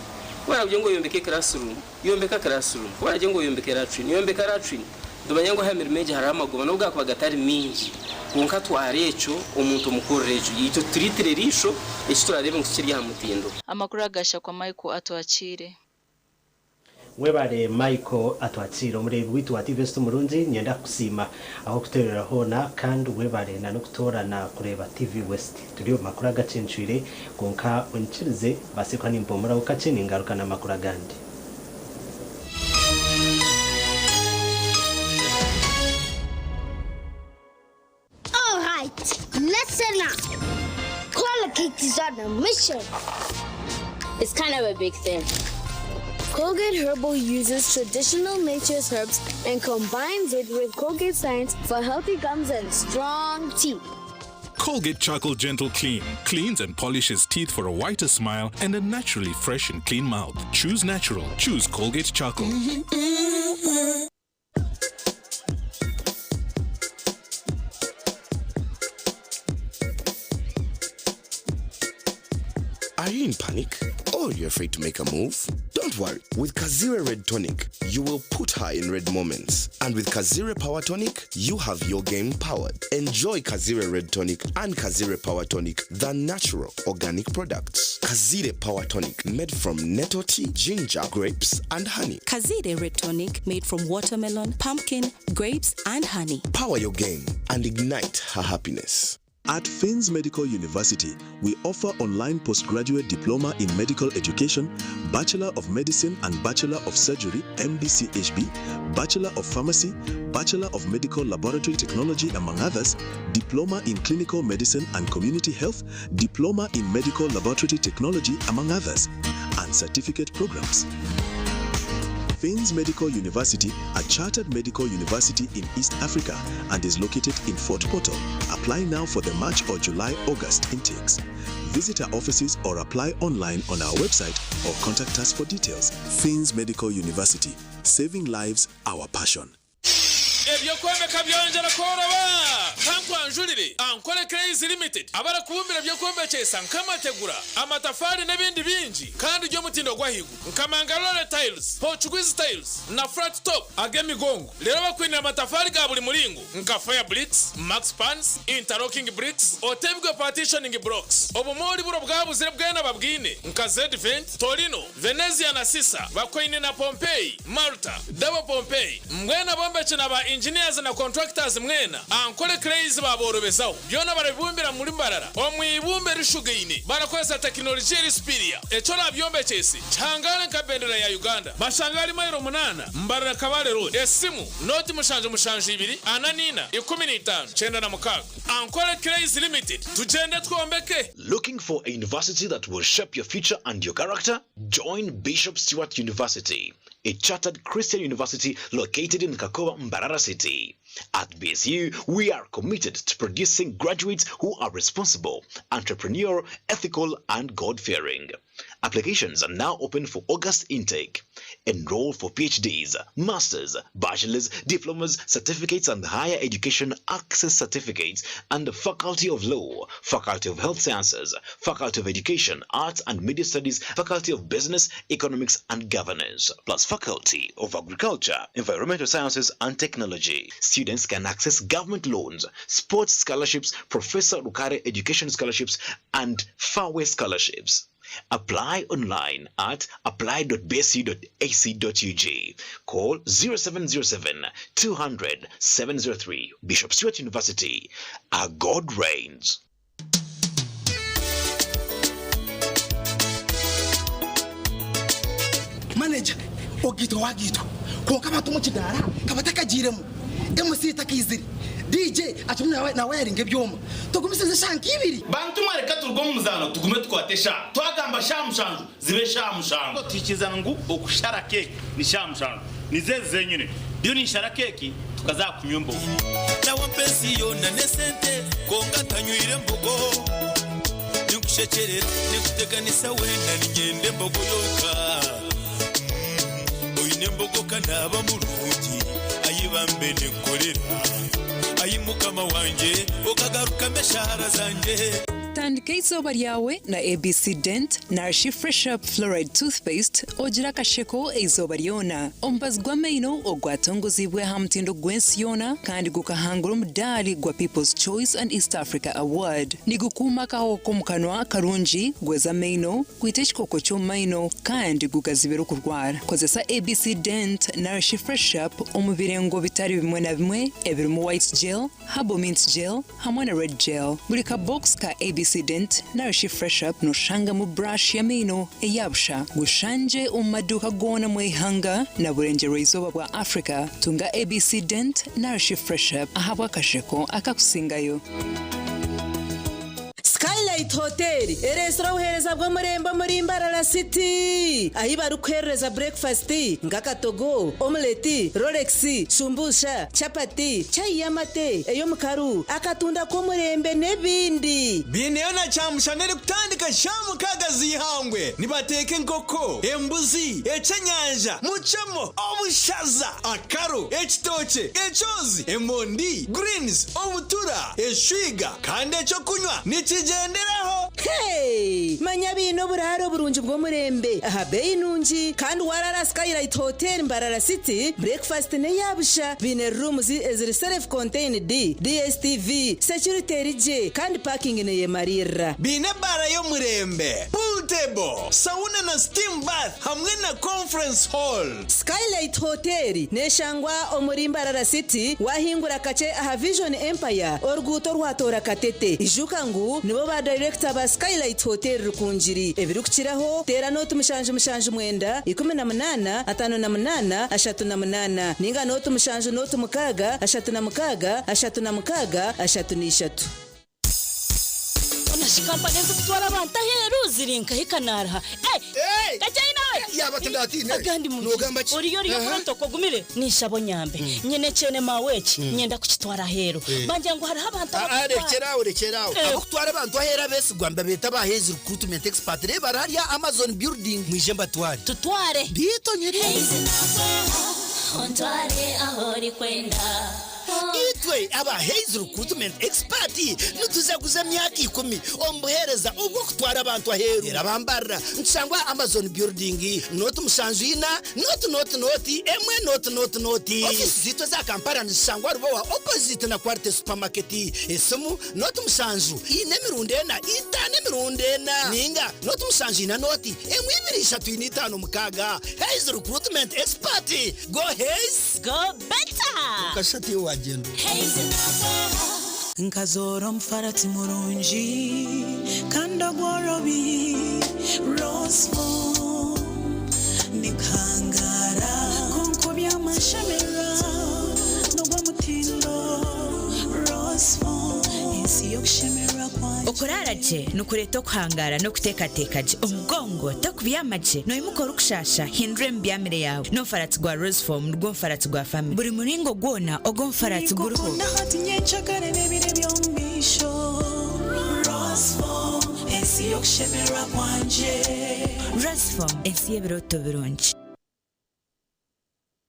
Ku baragire ngu oyombeke classroom, yombeka classroom. Ku baragire ngu oyombeke latrine, yombeka latrine. Nitumanya ngu aha mirimo egi hariho amagoba n'obu gaakuba gatari maingi, kwonka twara ekyo omuntu omukorere ekyo. Itwe turiitire eriisho eki turareebe ngu tikiri aha mutindo. Amakuru aga Shakwa Michael Atwakiire. Webare Michael Atwakiire omureebi waitu wa TV West murungi niinyenda kukusiima ahabw'okutureebera hoona kandi webare na n'okutoorana kureeba TV West. Turi omu makuru agacencwire kwonka onyikirize mbaase kuba nimpumuraho kakye ningaruka n'amakuru agandi. Alright, listen up. Colgate is on a mission. It's kind of a big thing. Colgate Herbal uses traditional nature's herbs and combines it with Colgate science for healthy gums and strong teeth. Colgate Charcoal Gentle Clean cleans and polishes teeth for a whiter smile and a naturally fresh and clean mouth. Choose natural. Choose Colgate Charcoal. Are you in panic? Or you're afraid to make a move? Don't worry. With Kazire Red Tonic, you will put her in red moments. And with Kazire Power Tonic, you have your game powered. Enjoy Kazire Red Tonic and Kazire Power Tonic, the natural organic products. Kazire Power Tonic, made from nettle tea, ginger, grapes, and honey. Kazire Red Tonic made from watermelon, pumpkin, grapes, and honey. Power your game and ignite her happiness. At Finns Medical University, we offer online postgraduate diploma in medical education, Bachelor of Medicine and Bachelor of Surgery, MBCHB, Bachelor of Pharmacy, Bachelor of Medical Laboratory Technology, among others, Diploma in Clinical Medicine and Community Health, Diploma in Medical Laboratory Technology, among others, and certificate programs. Finns Medical University, a chartered medical university in East Africa and is located in Fort Portal. Apply now for the March or July August intakes. Visit our offices or apply online on our website or contact us for details. Finns Medical University, saving lives, our passion. Eby'okwombeka byongyera kworoba! Kankwanjurire Ankole Clays Limited abarikubumbira eby'okwombekyesa nk'amategura, amatafaari n'ebindi bingi kandi by'omutindo gw'ahaiguru nka Mangalore Tiles, Portuguese Tiles na Flat Top ag'emigongo. Reero bakwinire amatafaari ga buri muringo nka Fire Bricks, Max Pans, Interlocking Bricks, Otebwe Partitioning Blocks. Obumoori buri obwabuzire bwena babwine nka Zedvent, Torino, Venezia na Sisa bakwaine na Pompeii, Malta, Double Pompeii. Mbwenu abombeki na ba engineers na contractors mwena, Ankole Clays baaborobezaho. Byona barabibumbira muri Mbarara omu ibumba erishugaine barakozesa tekinologiya eri superior. Eki orabyombekyese kihangare nka bendera ya Uganda. Bashanga ahari mailo munaana Mbarara Kabale Road. Esimu, nooti 772 44 15 96. Ankole Clays Limited, tugyende twombeke! Looking for a university that will shape your future and your character? Join Bishop Stuart University, a chartered Christian university located in Kakoba, Mbarara City. At BSU, we are committed to producing graduates who are responsible, entrepreneurial, ethical, and God fearing. Applications are now open for August intake. Enroll for PhDs, masters, bachelors, diplomas, certificates, and higher education access certificates and the Faculty of Law, Faculty of Health Sciences, Faculty of Education, Arts and Media Studies, Faculty of Business, Economics and Governance, plus Faculty of Agriculture, Environmental Sciences and Technology. Students can access government loans, sports scholarships, Professor Rukare Education Scholarships, and Fairway Scholarships. Apply online at apply.bsu.ac.ug. Call 0707 200 703. Bishop Stuart University. Our God reigns. Manager, ogiitwa wagiitwa kwonka abantu omu kidaara ka batakagiiremu, MC takaizire, DJ atume naawayaringa ebyoma. Tugumisirize eshaaha nk'ibiri. Bantu mwe reka turuge omu muzaano tugume tukwate eshaaha. Twagamba shaaha mushanju zibe shaaha mushanju. Tuhikirizana ngu okushara keeki ni shaaha mushanju. Nizo ezi zenyine. Ndiyo ninshara keeki tukaza aha kunywa embogo. Nawe ampa ensi yoona n'esente kwonka ntanywire mbogo. Ninkushekyerera, ninkuteganisa weena niinyenda embogo yonka. Oine embogo ka naaba murungi, ayi bambe ninkukorera. Ayi mukama wangye, okagarukamu eshaara zangye. Tandika eizooba ryawe na ABC Dent narishi Fresh Up Fluoride Toothpaste ogire akasheko eizooba ryona. Omubazi gw'amaino ogwatongoziibwe aha mutindo gw'ensi yoona kandi gukahangura omudaari gwa People's Choice and East Africa Award. Nigukuuma akahoho k'omu kanwa karungi, gweza amaino, gwita ekikooko ky'omu maino kandi gugazibira okurwara. Kozesa ABC Dent narishi Fresh Up omu birengo bitari bimwe na bimwe ebirimu White Gel, Herbal Mint Gel hamwe na Red Gel. Buri ka box ka ABC Dent narishi Fresh Up noshangamu brush y'amaino eya busha. Gushangye omu maduuka goona omu ihanga na burengyerwa-izooba bwa Africa. Tunga ABC Dent narishi Fresh Up ahabw'akasheko akakusingayo. Skylight Hotel ereetsire obuheereza bw'omurembe omuri Mbarara City ahi barikuheerereza burekifasiti nk'akatogo, omuleti, rolex, shumbusha, chapati, chai y'amate, ey'omukaru, akatunda k'omurembe n'ebindi. Baineyo na kyamushana erikutandika shaaha mukaaga z'eihangwe. Nibateeka enkoko, embuzi, eky'enyanja, mucemo, obushaza, akaro, ekitookye, ekyozi, emondi, greens, obutura, eshwiga kandi eky'okunywa nikigyenderaho. Hey! Manya baine oburaaro burungi bw'omurembe aha beeyi nungi kandi waraara Skylight Hotel Mbarara City, breakfast n'eya busha. Baine rooms eziri self contained, DSTV, security eri gye kandi parking neyemariirira. Baine ebaara y'omurembe, pool table, sauna na steam bath hamwe na conference hall. Skylight Hotel neshangwa omuri Mbarara City wahingura kakye aha Vision Empire oruguuto orwatoora Katete. Ijuka ngu nibo ba dayirekita ba Skylight Hotel Rukungiri. Ebirikukiraho teera nooti mushanju mushanju mwenda, 18, 58, 38 ninga nooti mushanju nooti mukaaga, 36, 36, 33. Hoona shi kampani ezirikutwara abantu aheeru ziri nkahi kanaaraha? Kakyayi nawe! Yaaba tindatiine. Agandi mu Noogamba ki? Oriyo oriyo Aha. protocol ogumire ninshaba onyambe. Nyine ekyene maawe eki nyenda kukitwara aheeru. Bangira ngu hariho abantu Ah, ah, abakutwara. rekyera aho rekyera aho. Abakutwara abantu aheeru abeesigwa nibabeeta aba Hays Recruitment Expert. Reeba bari hariya Amazon Building. Mwije mbatware. Tutware. Biito nyiri. Ontware ahu orikwenda. Itwe aba Hays Recruitment Expert nitujaguza emyaka ikumi omu buheereza obw'okutwara abantu aheeru. Reero abambarira nitushangwa aha Amazon Building, nooti mushanju ina, nooti nooti nooti, emwe nooti nooti nooti. Ofiisi zaitu eza Kampala nizishangwa Rubowa opposite na Quality Supermarket. Esimu, nooti mushanju ina emirundi ena, itaano emirundi ena, ninga nooti mushanju ina nooti emwe ibiri ishatu ina itaano mukaaga. Hays Recruitment Expert, go Hays! Go better! Okashusha tiiwe waagyenda. Nkazoora omufarati murungi kandi ogworobi Roseful Nikuhangaara kwonka oby'amashemererwa n'ogw'omutindo Roseful Ensi y'okushemererwa kwangye. Okuraara gye nikureeta okuhangaara n'okuteekateeka gye. Omugongo tokubyama gye, noimuka orikushaasha, hindura emibyamire yaawe. N'omufaratsi gwa Rosefoam nigwo mufaratsi gwa famire. Buri muringo gwona ogu omufaratsi guriho. Ninkukunda hati nyencakare n'ebiro eby'omu maisho Rosefoam ensi y'okushemererwa kwangye. Rosefoam ensi y'ebirooto birungi.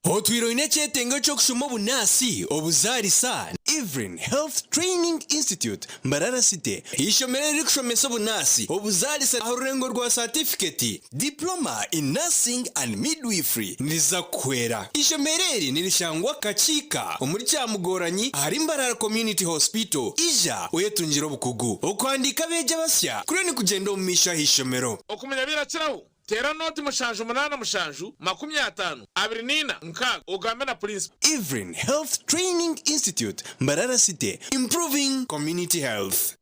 Otwire oine ekyetengo ky'okushoma obunaasi, obuzaarisa? Evelyn Health Training Institute, Mbarara City, eishomero eririkushomesa obunaasi, obuzaarisa aha rurengo rwa saatifiketi, Diploma in Nursing and Midwifery, niriza kukuhwera. Eishomero eri nirishangwa Kakiika omuri Kyamugoranyi ahari Mbarara Community Hospital. Ija oyetungire obukugu. Okuhandiika abeegi abasya kuriyo nikugyenda omu maisho aha ishomero. Okumanya birakiraho, Teera nooti mushanju munaana mushanju, 50, 24, 6 ogambe na purinsipo. Evelyn Health Training Institute, Mbarara City, Improving Community Health.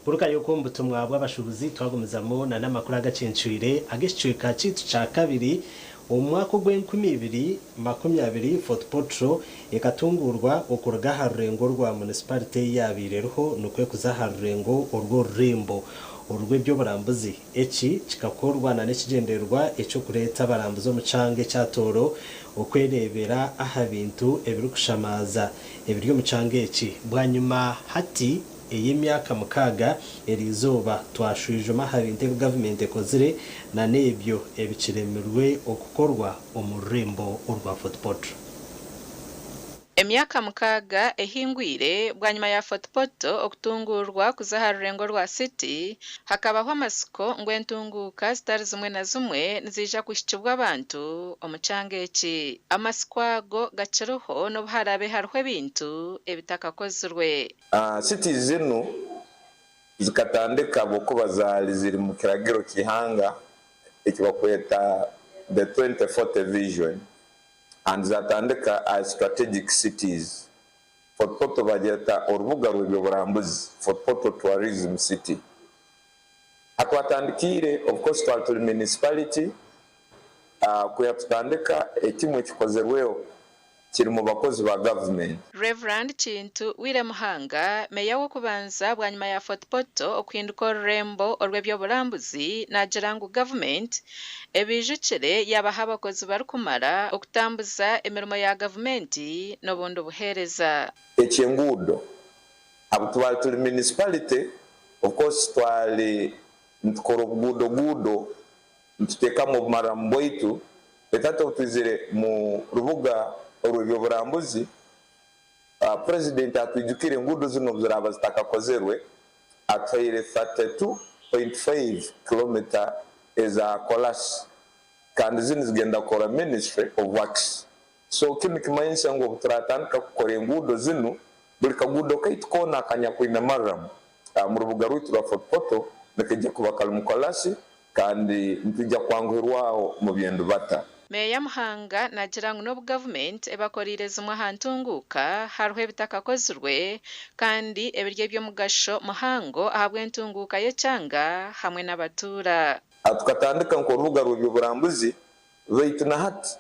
Buruka y'oku omu butumwa bw'abashuubuzi twagumizamu na n'amakuru agacencwire ag'ekicweka kyaitu kya kabiri. Omu mwaka ogw'enkumi ibiri 20 Fort Portal ekatunguurwa okuruga aha rurengo rwa munisiparite ei yaabaire eriho nikwo kuza aha rurengo orw'orurembo orw'eby'oburambuzi. Eki kikakorwa n'ekigyendererwa eky'okureeta abarambuzi omu kyanga ekya Tooro okwereebera aha bintu ebirikushamaaza ebiri omu kyanga eki. Bwanyima hati ey'emyaka mukaaga, eriizooba twashwijuma aha bintu ebi gavumenti ekozire n'ebyo ebikiremirwe okukorwa omu rurembo orwa Fort Portal. Emyaka mukaaga ehingwire, bwanyima ya Fort Portal okutunguurwa kuza aha rurengo rwa City, hakabaho amatsiko ngu entunguuka zitari zimwe na zimwe niziija kuhikibwa abantu omu kyanga eki. Amatsiko ago gakiriho n'obu haraabe hariho ebintu ebitakakozirwe. Cities zinu zikatandika habwokuba zaali ziri mu kiragiro ky'ihanga ekibakweta the 2040 vision and zatandika as strategic cities. Fort Portal bagyeta orubuga rw'ebyoburambuzi, Fort Portal Tourism City. Hatwatandikiire, of course twali turi municipality, kwiha tutandika ekimwe ekikozerweho kiri mu bakozi ba government. Rev. Kintu Wire Muhanga, Meeya w'okubanza bwanyima ya Fort Portal okuhinduka orurembo orw'eby'oburambuzi naagira ngu gavumenti ebaijukire yaabaha abakozi barikumara okutambuza emirimo ya gavumenti n'obundi buheereza. Eky'enguudo, abu twali turi municipality, of course twali nitukora obuguudoguudo nituteekamu obumaramu bwaitu, beitu hati obu twizire mu rubuga orw'eby'oburambuzi, Purezidenti atwijukire enguudo zinu obu ziraaba zitakakozerwe, atuhaire 32.5 kilomita eza kolasi kandi zinu zigenda kukora Ministry of Works. So kinu nikimanyisa ngu obu turatandika kukora enguudo zinu, buri kaguudo kaitu koona akanyakwine marram omu rubuga rwaitu rwa Fort Portal nikaija kuba karimu kolasi kandi nitwija kwanguhirwaho omu by'endubata. Meeya Muhanga naagira ngu n'obu gavumenti ebakoreire zimwe aha ntunguuka, hariho ebitakakozirwe kandi ebiri eby'omugasho muhango ahabw'entunguuka y'ekyanga hamwe n'abatuura. Tukatandika nk'orubuga rw'eby'oburambuzi baitu na hati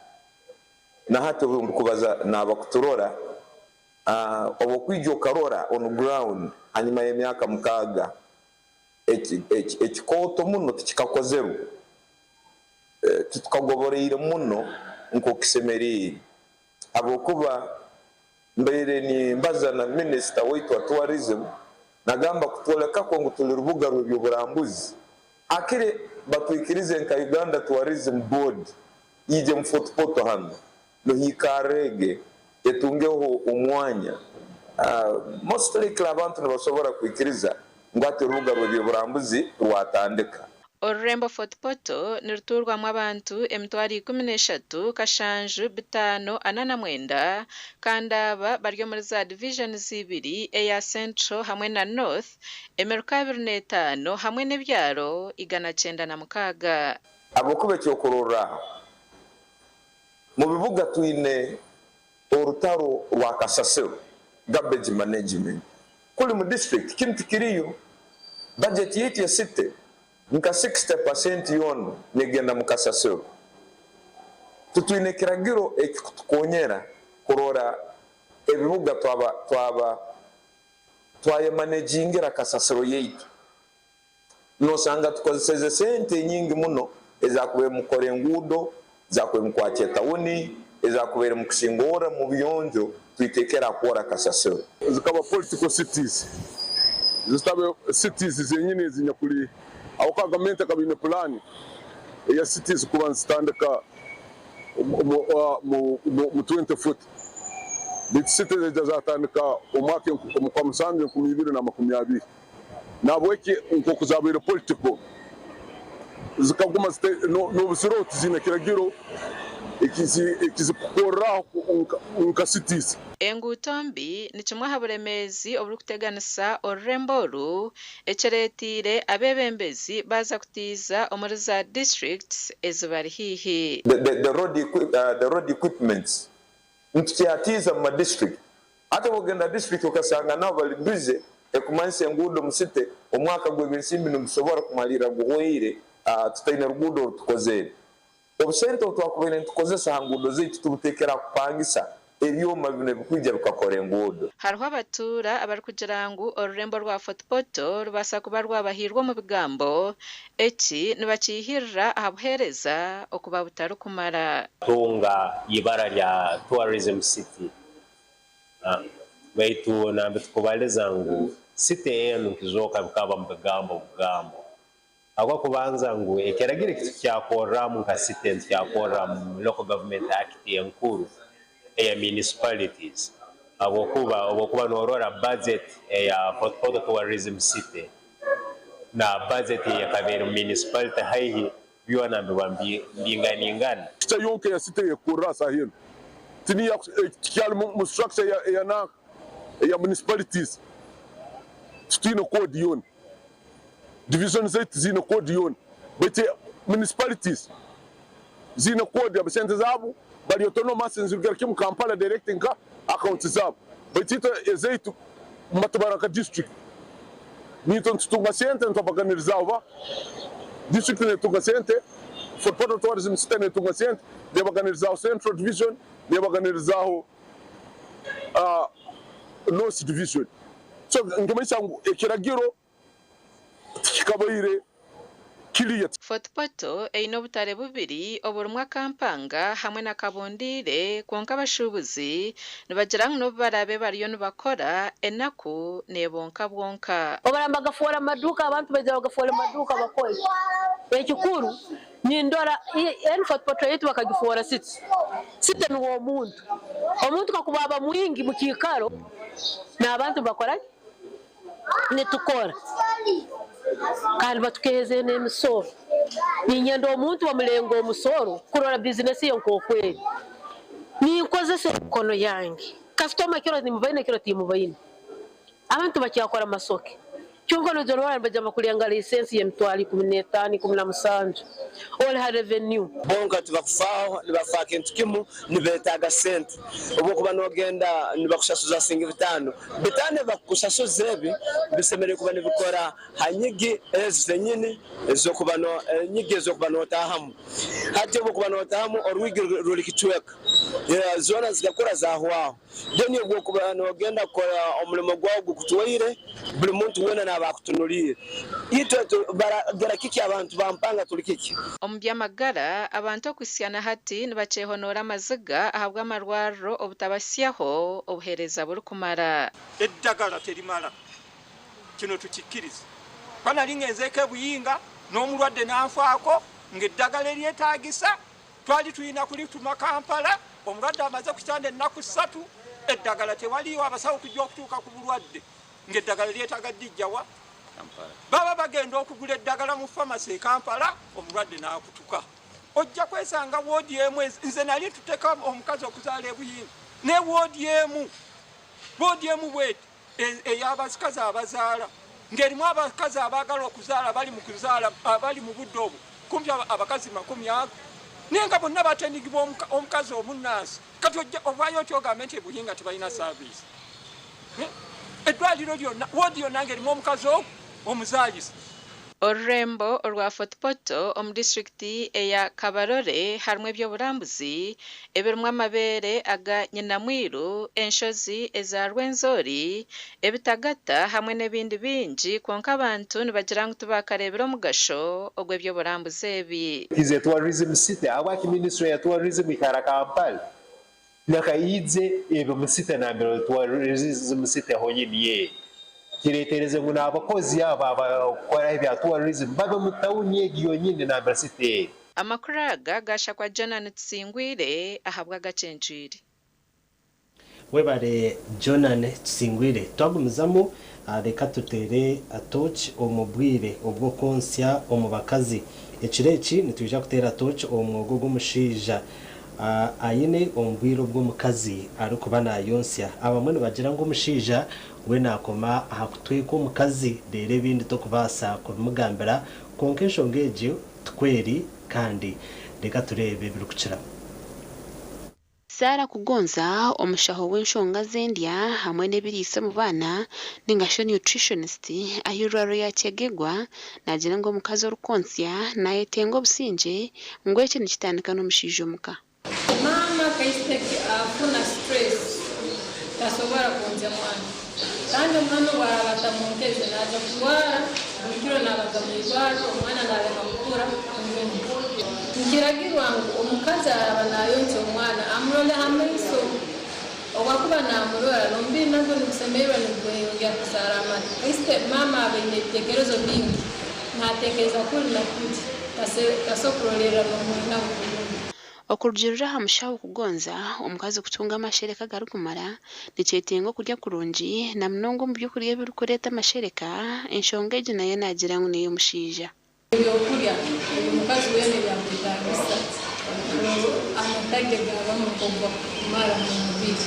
na hati obu ndikubaza naabakuturora, obu okwija okarora on ground hanyima y'emyaka mukaaga, ekikooto muno tikikakozerwe, titukagoboreire muno nk'oku kisemeriire habwokuba mbaire nimbaza na minisita waitu wa tourism nagamba kutwoleka kwo ngu tuli rubuga rw'eby'oburambuzi hakire batwikirize nka Uganda Tourism Board ije mu Fort Portal hanu nohiikarra ege etungeho omwanya. Most likely abantu nibasobora kwikiriza ngu hati orubuga rw'eby'oburambuzi rwatandika. Orurembo Fort Portal nirutuurwamu abantu emitwaro 13 kashanju bitaano ana na mwenda kandi aba bari omuri za divisions ibiri eya Central hamwe na North, emiruka 25 hamwe n'ebyaro 196. Habwokuba ekyokurorraho, mu bibuga twine orutaro rwa kasasiro, garbage management, kuri mu district kinu tikiriyo. Budget yaitu ya city nka 60% yoona negenda mu kasasiro. Titwine kiragiro ekikutukonyera kurora ebibuga twaba twaba twayemanagingira kasasiro yaitu. Nosanga tukozeseze sente nyingi muno ezakubaire mu kukora enguudo, ezakubaire mu kwakya etawuni, ezakubaire mu kusingoora mu buyonjo, twitekera aha kwora kasasiro. Zikaba political cities, zitabe cities zenyini ezinyakuri ahabw'okuba gavumenti ekaba eine pulaani eya cities kuba nizitandika omu 2040 beitu cities zaija zatandika omwaka omu Kwamusanju 2020. Nahabweki nk'oku zabaire political zikaguma n'obuzire tiziine kiragiro ekizikukoreraho nka cities. Enguuto mbi ni kimwe aha buremeezi oburikuteganisa orurembo oru ekireeteire abeebembezi baaza kutiiza omuri za disiturikiti ezibari haihi. The road the road equipments nitukyatiiza mu ma district hati obu ogenda district okasanga nabo bari busy ekumanyisa enguudo omu city omwaka gw'ebyensimbi nigusobora kumalirra guhweire tutaine ruguudo orutukozere. Obusente obu twakubaire nitukozesa aha nguudo zaitu tubuteekere aha kupangisa ebyoma binu ebikwija bikakora enguudo. Hariho abatuura abarikugira ngu orurembo rwa Fort Portal rubaasa kuba rwabahairwe omu bigambo, eki nibakiihirira aha buheereza okuba butarikumara. Tunga ibara lya Tourism City baitu nambi tukubaliza ngu city enu nkizooka bikaba mu bigambo bugambo. Habw'okubanza ngu ekiragiro eki tukyakorramu nka city nitukyakorra mu Local Government Act enkuru eya municipalities habwokuba obu okuba norora budget eya Fort Portal Tourism City na budget eyekaba eri mu municipality haihi byona nibiba nibinganingana. Structure yonka eya city eyekukorra aha saaha enu tikyali mu structure eya nanka eya municipalities titwine code yoona. Division zaitu tiziine code yoona baitu municipalities ziine code abo sente zaabo bari autonomous nizirugira kimwe Kampala direct nka accounts zaabo baitu itwe ezaitu nibatubara nka district naitwe nitutunga sente nitubaganiriza abo district netunga sente Fort Portal Tourism City netunga sente nebaganirizaho Central Division nebaganirizaho North Division so nikimanyisa ngu ekiragiro tikikabaire clear. Fort Portal eine obutare bubiri oburimu akampanga hamwe na kabundiire kwonka abashuubuzi nibagira ngu n'obu baraabe bariyo nibakora, enaku neebonka bwonka. Obaramba bagafoora amaduuka, abantu baija bagafoora amaduuka bakora. Ekikuru nindora enu Fort Portal yaitu bakagifoora city. City nuwe omuntu. Omuntu kakuba aba mwingi mukiikaro, n'abantu nibakora ki? Nitukora kandi batukeeheze n'emisoro. Niinyenda omuntu bamulenga omusoro kurora bizinesi ye nk'oku eri. Ninkozesa emikono yange. Kasitoma kiro nimubaine kiro timubaine. Abantu bakyakora amasoke. Kyonka noija norora nibaija nibakulenga license y'emitwaro 15, 17 ori ha revenue. Bonka tibakufaaho, nibafa kintu kimu, nibetaaga sente. Obu okuba nogenda nibakushasuza siringi bitaano, bitaano ebi bakukushasuza ebi bisemeriire kuba nibikora ha nyigi ezi zenyini ez'okuba no enyigi ez'okuba notahamu. Hati obu okuba notahamu orwigi ruri kicweka, zoona zikakura zahwaho. Then obu okuba nogenda kukora omurimo gwawe gukutwaire, buri muntu weena naaba akutunuliire. Itwe baragira kiki abantu ba Mpanga turi kiki? Omu by'amagara, abantu okuhitsya na hati nibakyehonoora amaziga ahabw'amarwariro obutabahitsyaho obuheereza burikumara. Eddagala terimala, kino tukikkirize. Kuba nali ngenzeeko e Buyinga n'omulwadde n'anfaako ng'eddagala eryetaagisa Twali tulina kulituma Kampala, omulwadde amaze ku kitanda ennaku ssatu, eddagala tewaliiwo, abasawo okujja okutuuka ku bulwadde ng'eddagala lyetaaga ddijja wa? Baba bagenda okugula eddagala mu famasi e Kampala, omulwadde n'akutuka. Ojja kwesanga woodi emu, nze nali ntuteko omukazi okuzaala e Buyinga, ne woodi emu, woodi emu bweti ey'abakazi abazaala ng'erimu abakazi abaagala okuzaala bali mu kuzaala abali mu budde obwo kumpi abakazi 20 naye nga bonna batendigibwa omukazi omunnansi. Kati ovaayo otya ogambe nti e Buhinga tebalina saaviisi? Eddwaliro lyonna, woodi yonna ng'erimu omukazi ogu omuzaalisa. Orurembo orwa Fort Portal omu disiturikiti eya Kabarole harimu eby'oburambuzi ebirimu amabeere aga Nyinamwiru, enshozi eza Rwenzori, ebitagata hamwe n'ebindi bingi kwonka abantu nibagira ngu tibaakareebire omugasho ogw'eby'oburambuzi ebi. Is a tourism city ahabwaki ministry ya tourism ikara Kampala Leka idze ebe omu city nambere tourism city honyini eri. Kiretereze ngu n'abakozi abo abakukora ebya tourism babe omu tawuni egi yonyini nambere city eri. Amakuru aga gaashakwa Jonan Tusingwire ahabw'agacencwire. Webare Jonan Tusingwire. Twagumizamu reka tuteere torch omu bwire obw'okwontsya omu bakazi. Ekiro eki nitwija kuteera torch omu mwogo gw'omushaija aine omu bwire obu omukazi arikuba nayontsya. Abamwe nibagira ngu omushaija we nakoma aha kutweka omukazi reero ebindi tokubaasa kubimugambira kwonka enshonga egyo tikwo eri kandi reka tureebe ebirikukiraho. Sarah Kugonza omushaho w'enshonga z'endya hamwe n'ebiriisa omu baana ninga shi nutritionist ah'eirwariro rya Kyegegwa naagira ngu omukazi orikwontsya nayetenga obusingye ngu eki nikitandika n'omushaija omuka. Maama kasita afuna stress tasobora kwonzya mwana kandi omwana obu araaba atamwonkeze naaza kurwara buri kiro naabaga mu irwarro omwana naalema kukura kurungi. Nikiragirwa ngu omukazi araaba naayonkya omwana amurole ha maiso obu akuba naamurora n'omubiri nagwo nigusemererwa nigweyongera kuzaara amata. Kasita maama aba aine ebiteekerezo bingi naateekereza kuri na kuri taso kurolerra n'omwana we kurungi. Okurugiirira aha mushaho Kugonza, omukazi kutunga amashereka agarikumara, nikyetenga okurya kurungi na munonga omu by'okurya ebirikureeta amashereka, enshonga egi nayo naagira ngu n'ey'omushaija. Ebyokurya ebi omukazi weena ebi akwetaagisa ngu amata ge gaabamu nk'ogu gakumara omu mubiri.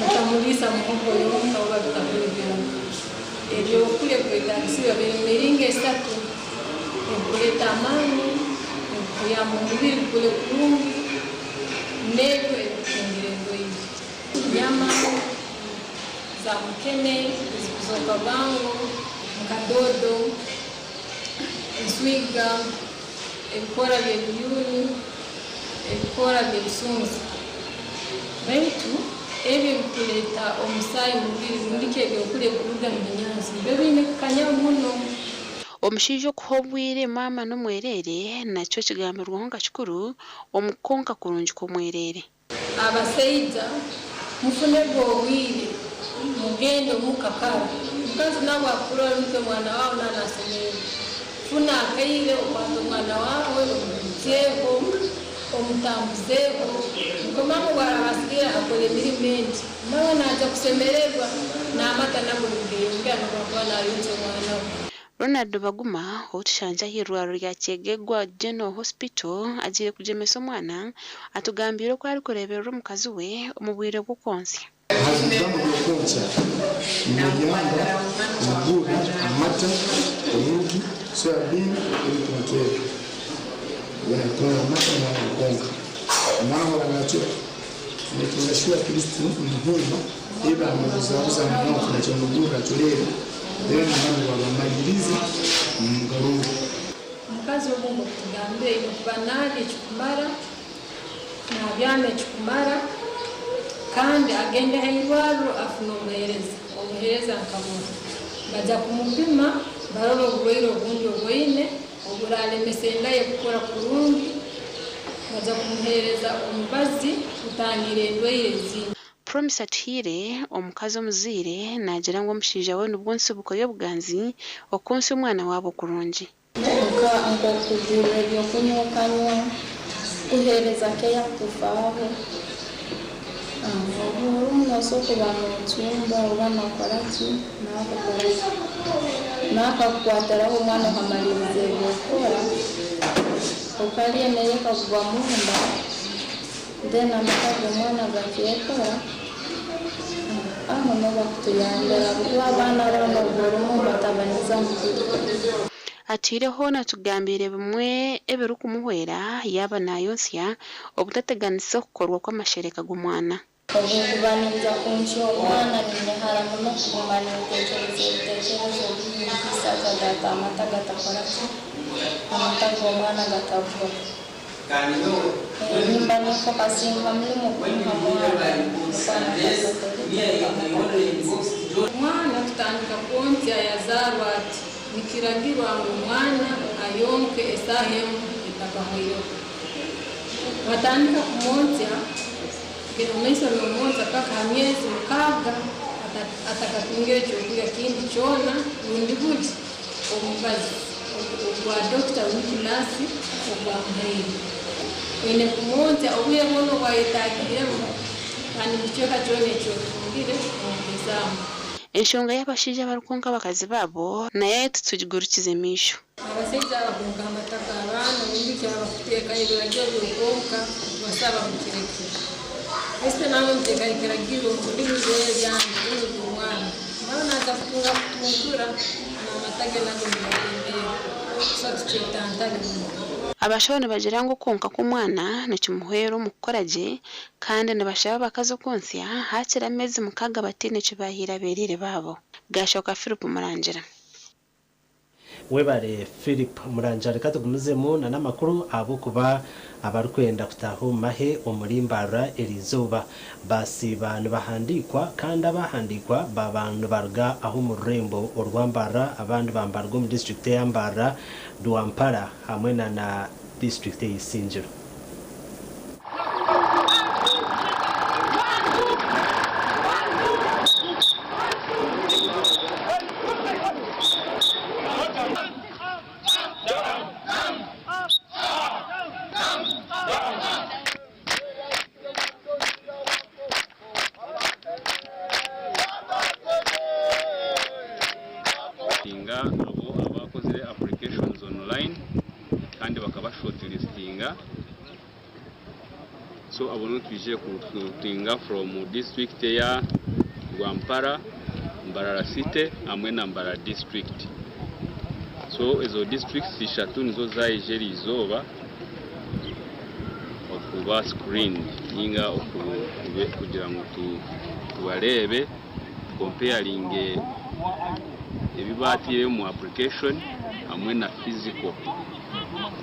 Otamuriisa muhogo yonka oba bitakuli byonka. Ebyokurya ebikwetaagisibwa biri mu miringo esatu, ebikureeta amaani, ebikuyamba omubiri gukure kurungi, n'ebyo ebikukingira endwaire. Enyama za mukene ezikuzooka bwangu nka doodo, enswiga, ebikoora by'ebiyuuni, ebikoora by'ebisunsa. Baitu ebyo ebikureeta omusaayi omu mubiri rundi ki ebyokurya ebikuruga mu binyansi nibyo biine kukanya muno. Omushaija okuha obwire maama n'omwereere nakyo kigambirweho nka kikuru omu kukonka kurungi kw'omwereere. Abasaija mufunege obwire mugende omuka kara. Omukazi nawe akurora nikyo omwana wawe naaba nasemererwa. Funa akaire okwate omwana wawe omugurukyeho, omutambuzeeho nikwo maama obu araaba asigaire akora emirimo endi nawe naaja kusemererwa n'amata nago nigeyongera n'obu akuba nayonkya omwana we. Ronald Baguma ou tushangire ah'eirwariro rya Kyegegwa General Hospital agiire kugyemesa omwana, atugambiire oku arikureeberera omukazi we omu bwire bw'okwontsya. Aha bigambo by'okwonkya nibiyamba omuguurra amata, obuugi, soya bean ebintu nk'ebyo. Natunga amata omwana akonka. Omwana waaba nakira makinga sure at least omuhimba ei bamubuzabuza munonga nakira noguurra acureere then omwana waaba amaririize omugarura. Omukazi ogu nk'oku tugambire aine kuba nalya ekikumara, nabyama ekikumara kandi agende ha irwarro afune obuheereza. Obuheereza nka buha? Baja kumupima barole oburwaire obundi obu aine oburalemesa enda ye kukora kurungi. Baja kumuheereza omubazi kutangira endwaire ezindi. Promise Atuhaire, omukazi omuzaire naagira ngu omushaija we nibwo nsibuko y'obuganzi okwontsya omwana waabo kurungi. Nka nk'okugurra ebyokunywa okanywa, kuheereza keya kukufaho. Obu orumu nosobora kuba nocumba oba nokora ki, nawe akakora ki, nawe akakukwatiraho omwana okamaliriza ebyokukora, okalya emere ekakugwa munda, then amata g'omwana gakekora, aho niho bakutuyambira habwokuba abaana banu obu orumu obatabaniza mubiri. Atwire hoona atugambiire bimwe ebirikumuhwera yaaba naayontsya obutateganisa okukorwa kw'amashereka g'omwana. Obu nkuba ninza kwonkya omwana ninyehara muno kuguma ninteekyereza ebiteekyerezo bingi kuhitsya aga amata gatakora ki, amata g'omwana gatagwa. Nimba ninfokasinga ha mulimo gumwe ha mwana nukwo amata gakore ki, amata gaije. Omwana kutandika kwonkya yazaarwa ati, nikiragirwa ngu omwana ayonke esaaha emwe etakahweireho. Watandika kumwonkya, genda omu maiso n'omwonkya paka ha myezi 6 atakatungire ekyokurya kindi kyona rundi buri omubazi ogwa dokita rundi naasi ogwamuhaire. Oine kumwonkya obwire bwona obu ayetagiremu kandi buri kicweka kyona eki otungire mwonkezaamu. Enshonga y'abashaija abarikwonka abakazi baabo nayo titugigurukize maisho. Abasaija abakwonka amata g'abaana obundi ki abakuteekaho ebiragiro by'okwonka nibasaba mukireke. Kasita naamwe muteekaho ekiragiro ngu binu by'ebyange binu by'omwana, nawe naaza kutunga kutuntura n'amata ge nago nigatembeera. So tukyetantare muno. Abashaho nibagira ngu okwonka kw'omwana nikimuhwera omu kukora gye kandi nibashaba abakazi okwontsya haakiri ameezi mukaaga bataine eki baahaire abeereere baabo. Gaashoka Philip Murangira. Webare Philip Murangira reka tugumizemu na n'amakuru ahabw'okuba abarikwenda kutaaha omu mahe omuri Mbarara eriizooba basiiba nibahandiikwa kandi abahandiikwa baaba nibaruga aha omu rurembo orwa Mbarara abandi bambaruga omu disiturikiti eya Mbarara, Rwampara hamwe na na disiturikiti eya Isingiro. Nga abo abakozire applications online kandi bakaba shortlistinga so abo nibo twije ku recruitinga from district eya Rwampara, Mbarara city hamwe na Mbarara district. So ezo districts ishatu nizo zaija eriizooba okuba screened ninga kugira ngu tubareebe tukomparinge ebi baataire omu application hamwe na physical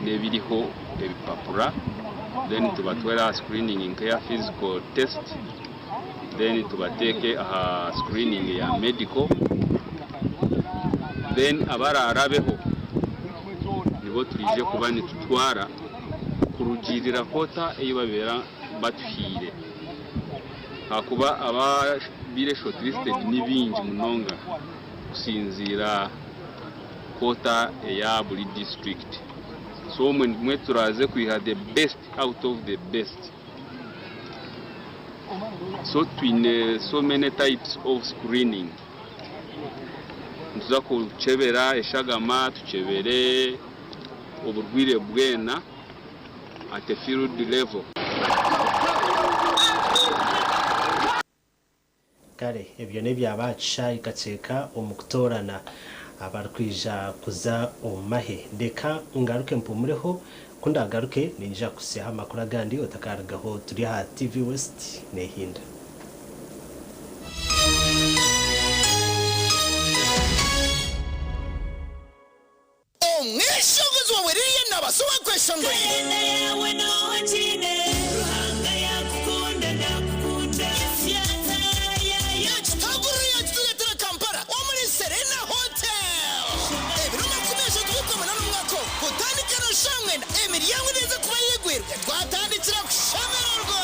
n'ebiriho ebipapura then tubatware aha screening nk'eya physical test then tubateeke aha screening ya medical then abaraarabeho nibo twije kuba nitutwara kurugiirira quota ei babeera batuhaire ahakuba ababaire shortlisted ni baingi munonga kusinziira quota eya buri district so omwe nimwe turaaze kwiha the best out of the best so twine so many types of screening nituza kukyebera eshagama tukyebere oburwaire bwena at a field level. Kare ebyo n'ebyaba aha kishaayi kakyeka omu kutoorana abarikwija kuza omu mahe. Reka ngaruke mpumureho, ku ndaagaruke niinyija kukuhitsyaho amakuru agandi otakarugaho. Turi aha TV West neehinda. Omweshongozi wawe Lilian Nabaasa owakweshongoire. Yakitagurira yakitureetera Kampala omuri Serena Hotel. Ebiro 30 by'Okwamunana omwaka ogu kutandika na shaaha mwenda emiryango neeza kuba eyigwirwe twatandikira kushemererwa.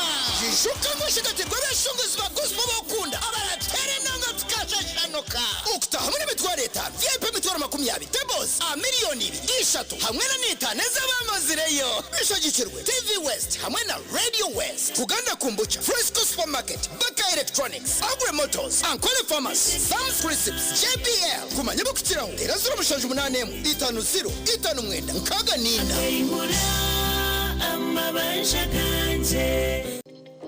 Ijuka ngu oshagatirwe abeshongozi ba gospel abokukunda abarateera enanga tukashashanuka. Okutaahamu n'emitwaro etaano, VIP emitwaro 20, tables aha miriyoni ibiri, ishatu hamwe na n'etaano ez'abamazireyo. Bishagikirwe TV West hamwe na Radio West. Buganda Kombucha, Fresco Supermarket, Baka Electronics, Agri Motors, Ankole Pharmacy, Sam's Crisps, JBL. Kumanya ebirikukiraho, teera 078 50 59 64.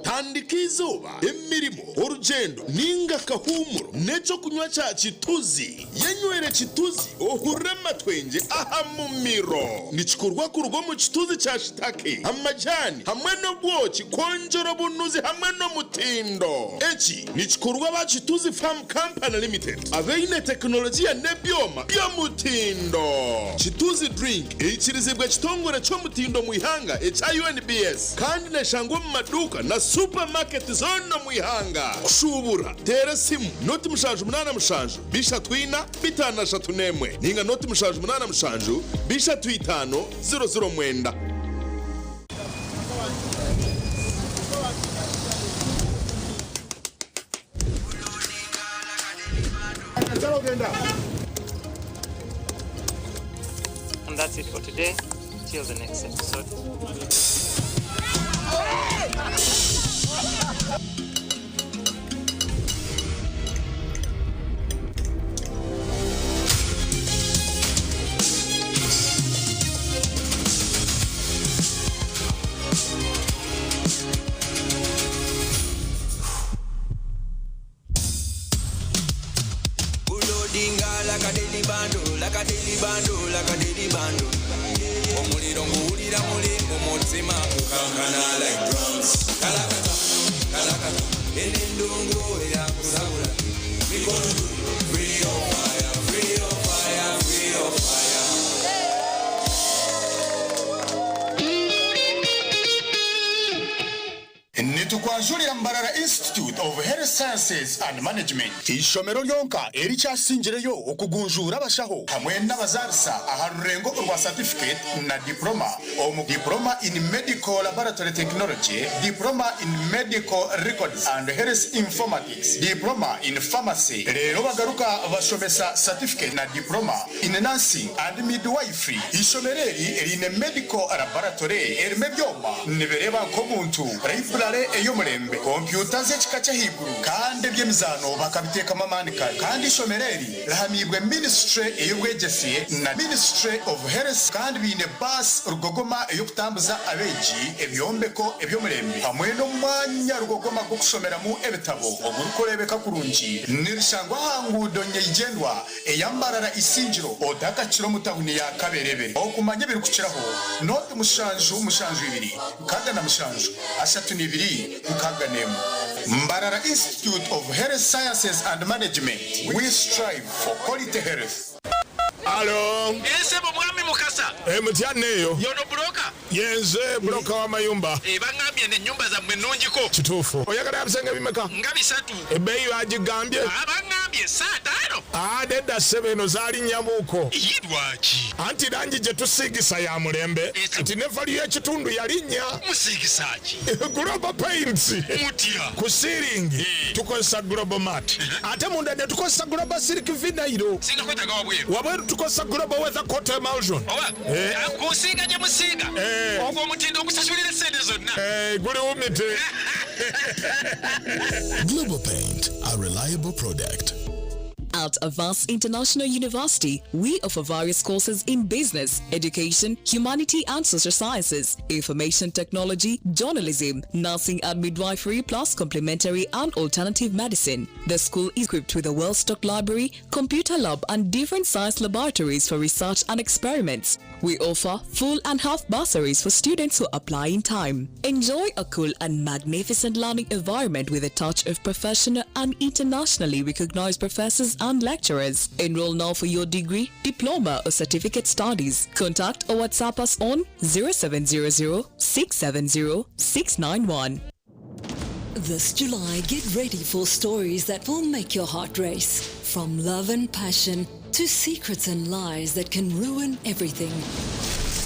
Tandika eizooba, emirimo, orugyendo ninga akahuumuro n'ekyokunywa kya Kituzi. Yenywere Kituzi ohurire amatwengye aha mumiro. Nikikorwa kuruga omu kituzi kya shitake, amajani hamwe n'obwoki kwongyera obunuzi hamwe n'omutindo. Eki nikikorwa aba Kituzi Farm Company Limited abaine tekinologiya n'ebyoma by'omutindo. Kituzi Drink eikirizibwe ekitongore ky'omutindo omu ihanga ekya UNBS. Kandi neshangwa omu maduuka na supamaketi zoona omu ihanga. Kushuubura, teera esimu noti 787 34 531 ninga noti 787 35 00 9. And that's it for today. Till the next episode. Loadinga like a daily bundle, like a daily bundle, like a daily bundle. Omuliro nguwulira Omutima gukankana like drums. Kalakata, kalakata, eno endongo eyakusabula. Mikono juu, free your fire, free your fire, free your fire. Nitukwanjurira Mbarara Institute of Health Sciences and Management, eishomero ryonka erikyasingireyo okugunjuura abashaho hamwe n'abazaarisa aha rurengo orwa satifiketi na diploma omu Diploma in Medical Laboratory Technology, Diploma in Medical Records and Health Informatics, Diploma in Pharmacy reero bagaruka bashomesa satifiketi na Diploma in Nursing and Midwifery. Eishomero eri riine Medical Laboratory erimu ebyoma nibireeba nk'omuntu, Library ey'omurembe, kompyuta z'ekika ky'ahaiguru kandi eby'emizaano bakabiteekamu amaani kare. Kandi eishomero eri rihamiibwe Ministry ey'obwegyese na Ministry of Health kandi baine baasi rugogoma ey'okutambuza abeegi, ebyombeko eby'omurembe hamwe n'omwanya rugogoma gw'okushomeramu ebitabo ogurikureebeka kurungi. Nirishangwa aha nguudo nyeigyendwa eya Mbarara Isingiro otakakira omu tawuni ya Kaberebere. Okumanya ebirikukiraho, nooti 772 67 32 61. Mbarara Institute of Health Sciences and Management, we strive for quality health. Alo. Eeh ssebo mwami Mukasa. Eeh mutya neeyo. Y'ono buloka? Yenze buloka w'amayumba. Eeh bangambye eno ennyumba zammwe nnungiko. Kituufu. Oyagala ya bisenge bimeka? Nga bisatu. Ebbeeyi baagigambye? Aah bangambye saataano. Aah nedda ssebo eno zaalinnya buuko. Yii lwaki? Anti langi gye tusiigisa ya mulembe kati ne value y'ekitundu yalinnya. Musiigisa ki? Global Paints. Mutya? Ku siiringi tukozesa Global Mat ate munda ne tukozesa Global Silk Vinyl. Singa kwetaaga wabweru? Wabweru tukozesa Global Weather Coat Emulsion. Oba ku nsiiga gye musiiga ogwo omutindo ogusasulira essente zonna? Guli wumite. Global Paint, a reliable product. At Avance International University, we offer various courses in business, education, humanity and social sciences, information technology, journalism, nursing and midwifery, plus complementary and alternative medicine. The school is equipped with a well-stocked library, computer lab and different science laboratories for research and experiments. We offer full and half bursaries for students who apply in time. Enjoy a cool and magnificent learning environment with a touch of professional and internationally recognized professors and lecturers. Enroll now for your degree, diploma or certificate studies. Contact or WhatsApp us on 0700 670 691. This July, get ready for stories that will make your heart race. From love and passion to secrets and lies that can ruin everything.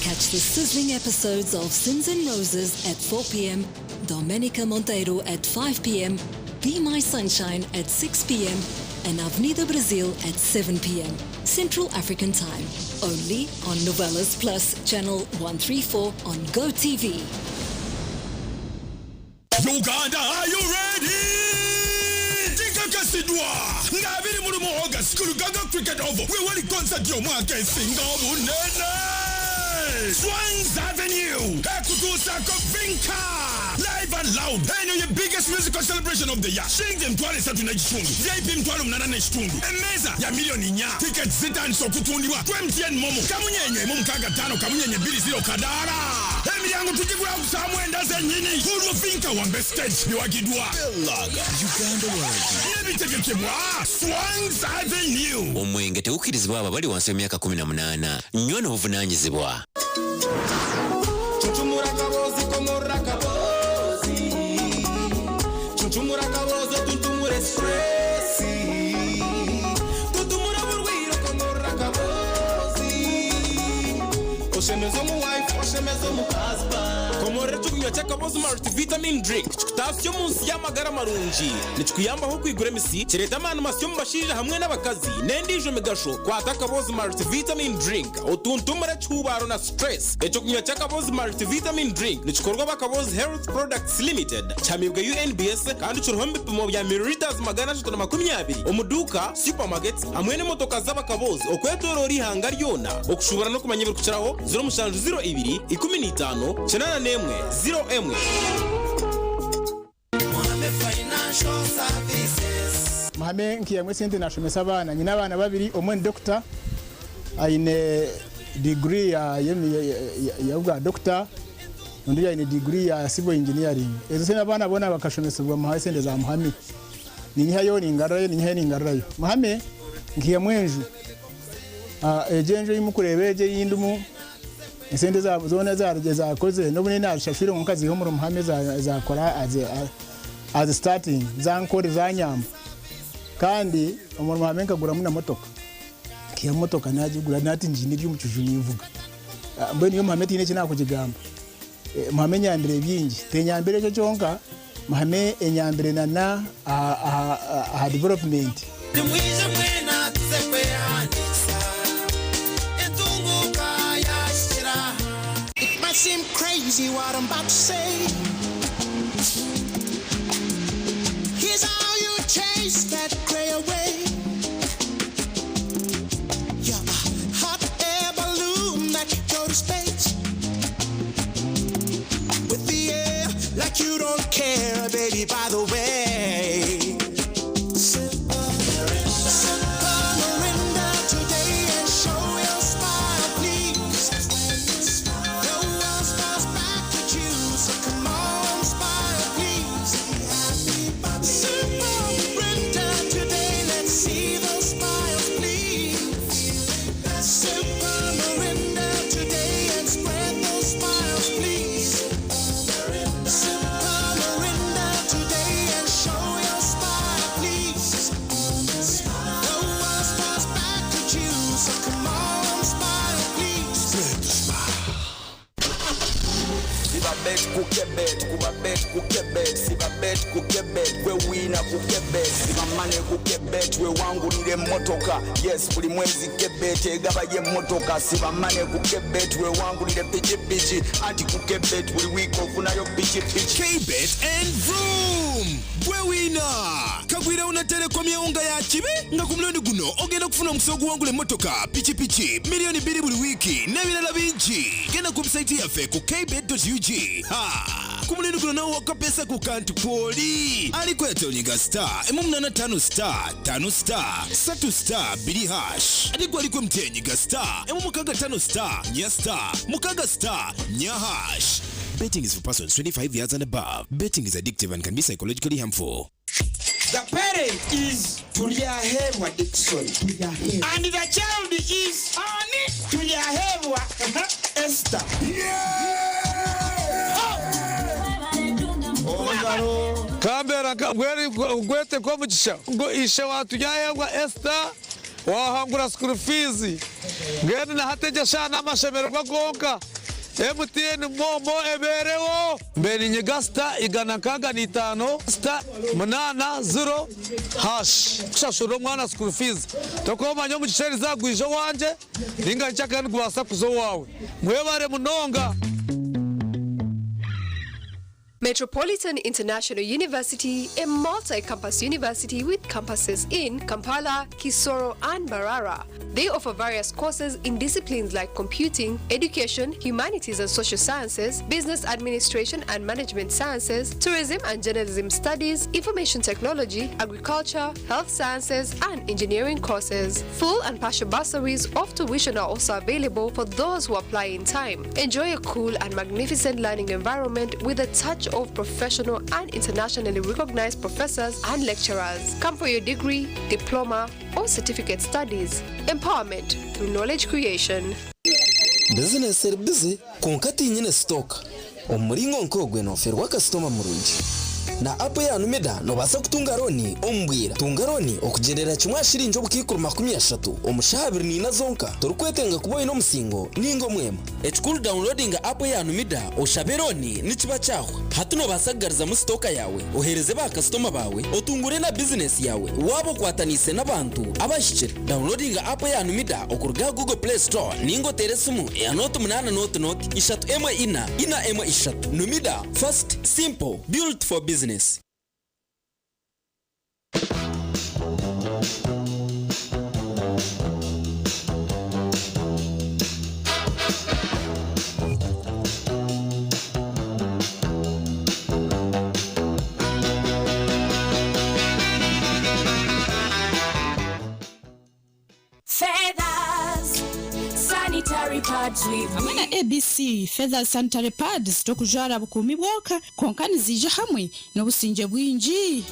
Catch the sizzling episodes of Sins and Roses at 4 p.m., Domenica Monteiro at 5 p.m., Be My Sunshine at 6 p.m., and Avenida Brasil at 7 p.m. Central African Time. Only on Novelas Plus, Channel 134 on GoTV. Uganda, are you ready? Kikakasidwa nga 21 August ku Lugaga Cricket Oval wewali concert y'omwaka esinga obunene. Swangz Avenue ekutuusaako Vinka live and loud. Eno ye biggest musical celebration of the year. Shilingi 3,500, VIP 8,500, emmeeza ya miliyoni 4. Tickets zitandise okutundibwa ku MTN MoMo kamunyenye 165 kamunyenye 20 kadaala. Emiryango tugigulawo ku saa 9 zennyini olwo Vinka wambe stage. Biwagidwa Uganda Waragi n'ebitegekebwa Swangz Avenue. Omwenge tegukkirizibwa abo abali wansi w'emyaka 18. Nywa n'obuvunaanyizibwa. Chuchumura kabozi komora kabozi. Chuchumura kabozi tuntumure stress. Tutumura burwiro komora kabozi. Oshemeza omu wife, oshemeza omu husband. Komorera ekyokunywa ky'akabozi multivitamin drink kikutasya omu nsi y'amagara marungi nikikuyambaho kwigura emisi kireeta amaani masya omu bashaija hamwe n'abakazi n'endiijo migasho. Kwata akabozi multivitamin drink otuntumure ekihubaaro na stress. Ekyokunywa ky'akabozi multivitamin drink nikikorwa bakabozi Health Products Limited, kihamibwe UNBS kandi kiriho ebipimo bya milliliters 320 omu duuka, supermarkets hamwe n'emotoka z'abakabozi okwetooroora ihanga ryona. Okushubura n'okumanya ebirikukiraho 0702 15 81 01. Financial Services. Muhame nkiyamwe sente nashomesa abaana. Nyine abaana babiri, omwe ni doctor, aine degree ya, ya, ya, ya bwa doctor. Ondiijo aine diguri ya civil engineering. Ezo sente abaana boona bakashomesibwa muha esente za Muhame. Ninyihayo ningarurayo ninyihayo ningarurayo. Muhame nkihamu enju. Egyo enju ei murikureeba egyo ei ndimu esente zoona ezi n'obu naazishashwire kwonka nkaziiha omuri Muhame zaakora as starting zankora zanyamba. Kandi omuri Muhame nkaguramu na motoka. Nkihamu motoka naagigura nahati ngiine eri omu kiju ninvuga. Mbwenu yo Muhame tihaine eki naakugigamba. Muhame enyambire bingi. Tenyambire ekyo kyonka, Muhame enyambire na na aha development. Nimwije mwena tuze kwehandiikisa, entunguuka yahikire aha. It might seem crazy what I'm about to say. Here's how you chase that gray away. You're a hot air balloon that could go to space. With the air like you don't care, baby, by the way. Sip a Mirinda today and show your smile, please. The world smiles back at you, so come on, smile, please. Sip a Mirinda today, let's see those smiles, please. Sip a Mirinda today and spread those smiles, please. Sip a Mirinda today and show your smile, please. The world smiles back at you, so come on, smile, please. Spread the smile. Siba bet ku kebet, kuba bet ku kebet, siba bet ku kebet, gwe wina ku kebet, siba money ku kebet, wewangulira emmotoka. Yes, buli mwezi kebet egabayo emmotoka. Siba money ku kebet, wewangulira pikipiki, anti ku kebet buli wiiki ofunayo pikipiki. Kbet and Vroom gwe wiina kagwirawo na Telecom yawunga ya kibe nga ku mulundi guno ogenda okufuna omukisa oguwangula emmotoka pikipiki miliyoni 2 buli wiiki n'ebirala bingi. Genda ku website yaffe ku kbet.ug. Ha! Ku mulundi guno nawe wakapesa ku kantu kwoli aliko yatoninga star 185 star 5 star 3 star 2 hash ate gwe aliko mtenyiga star 165 star 4 star 6 star 4 hash. Betting is for persons 25 years and above. Betting is addictive and can be psychologically harmful. The parent is Turyahebwa Dixon. And the child is Ani Turyahebwa Esther. Kambera ngwete kwa mugisha ngo ishe waturyahebwa Esther wahangura school fees ngende nahategesha n'amashemererwa gonka MTN momo eberewo mbere nyega star 165 star 80 hash kushashura omwana school fees tokomanya omugisha erizagwija owangye ninga nkyakandi nigubasa kuza owawe mwebare munonga. Metropolitan International University, a multi-campus university with campuses in Kampala, Kisoro, and Mbarara. They offer various courses in disciplines like computing, education, humanities and social sciences, business administration and management sciences, tourism and journalism studies, information technology, agriculture, health sciences, and engineering courses. Full and partial bursaries of tuition are also available for those who apply in time. Enjoy a cool and magnificent learning environment with a touch of professional and internationally recognized professors and lecturers. Come for your degree, diploma, or certificate studies. Empowerment through knowledge creation. Bizinesi eri busy kwonka tinyine stock. Omu muringo nk'ogwe noferwa kasitoma murungi. Na app ya Numida nobaasa kutunga loan omu bwira. Tunga loan okugyerera kimwe aha shiringi obukaikuru 30 omu shaaha 24 zonka. Torikwetenga kuba oine omusingo ninga omwema. Ekikuru downloadinga app ya Numida oshabe loan nikiba kyahwa. Hati nobaasa kugarizamu sitoka yaawe, oheereze bakasitoma baawe, otungure na bizinesi yaawe waaba okwataniise n'abantu abahikire. Downloadinga app ya Numida okuruga aha Google Play Store ninga oteere esimu eya 0 8 0 0 3 1 4 4 1 3. Numida, fast, simple, built for business. Feathers, sanitary pads with Hamwe na ABC Feathers Sanitary Pads tokujwara bukuumi bwonka, kwonka niziija hamwe n'obusingye bwingi.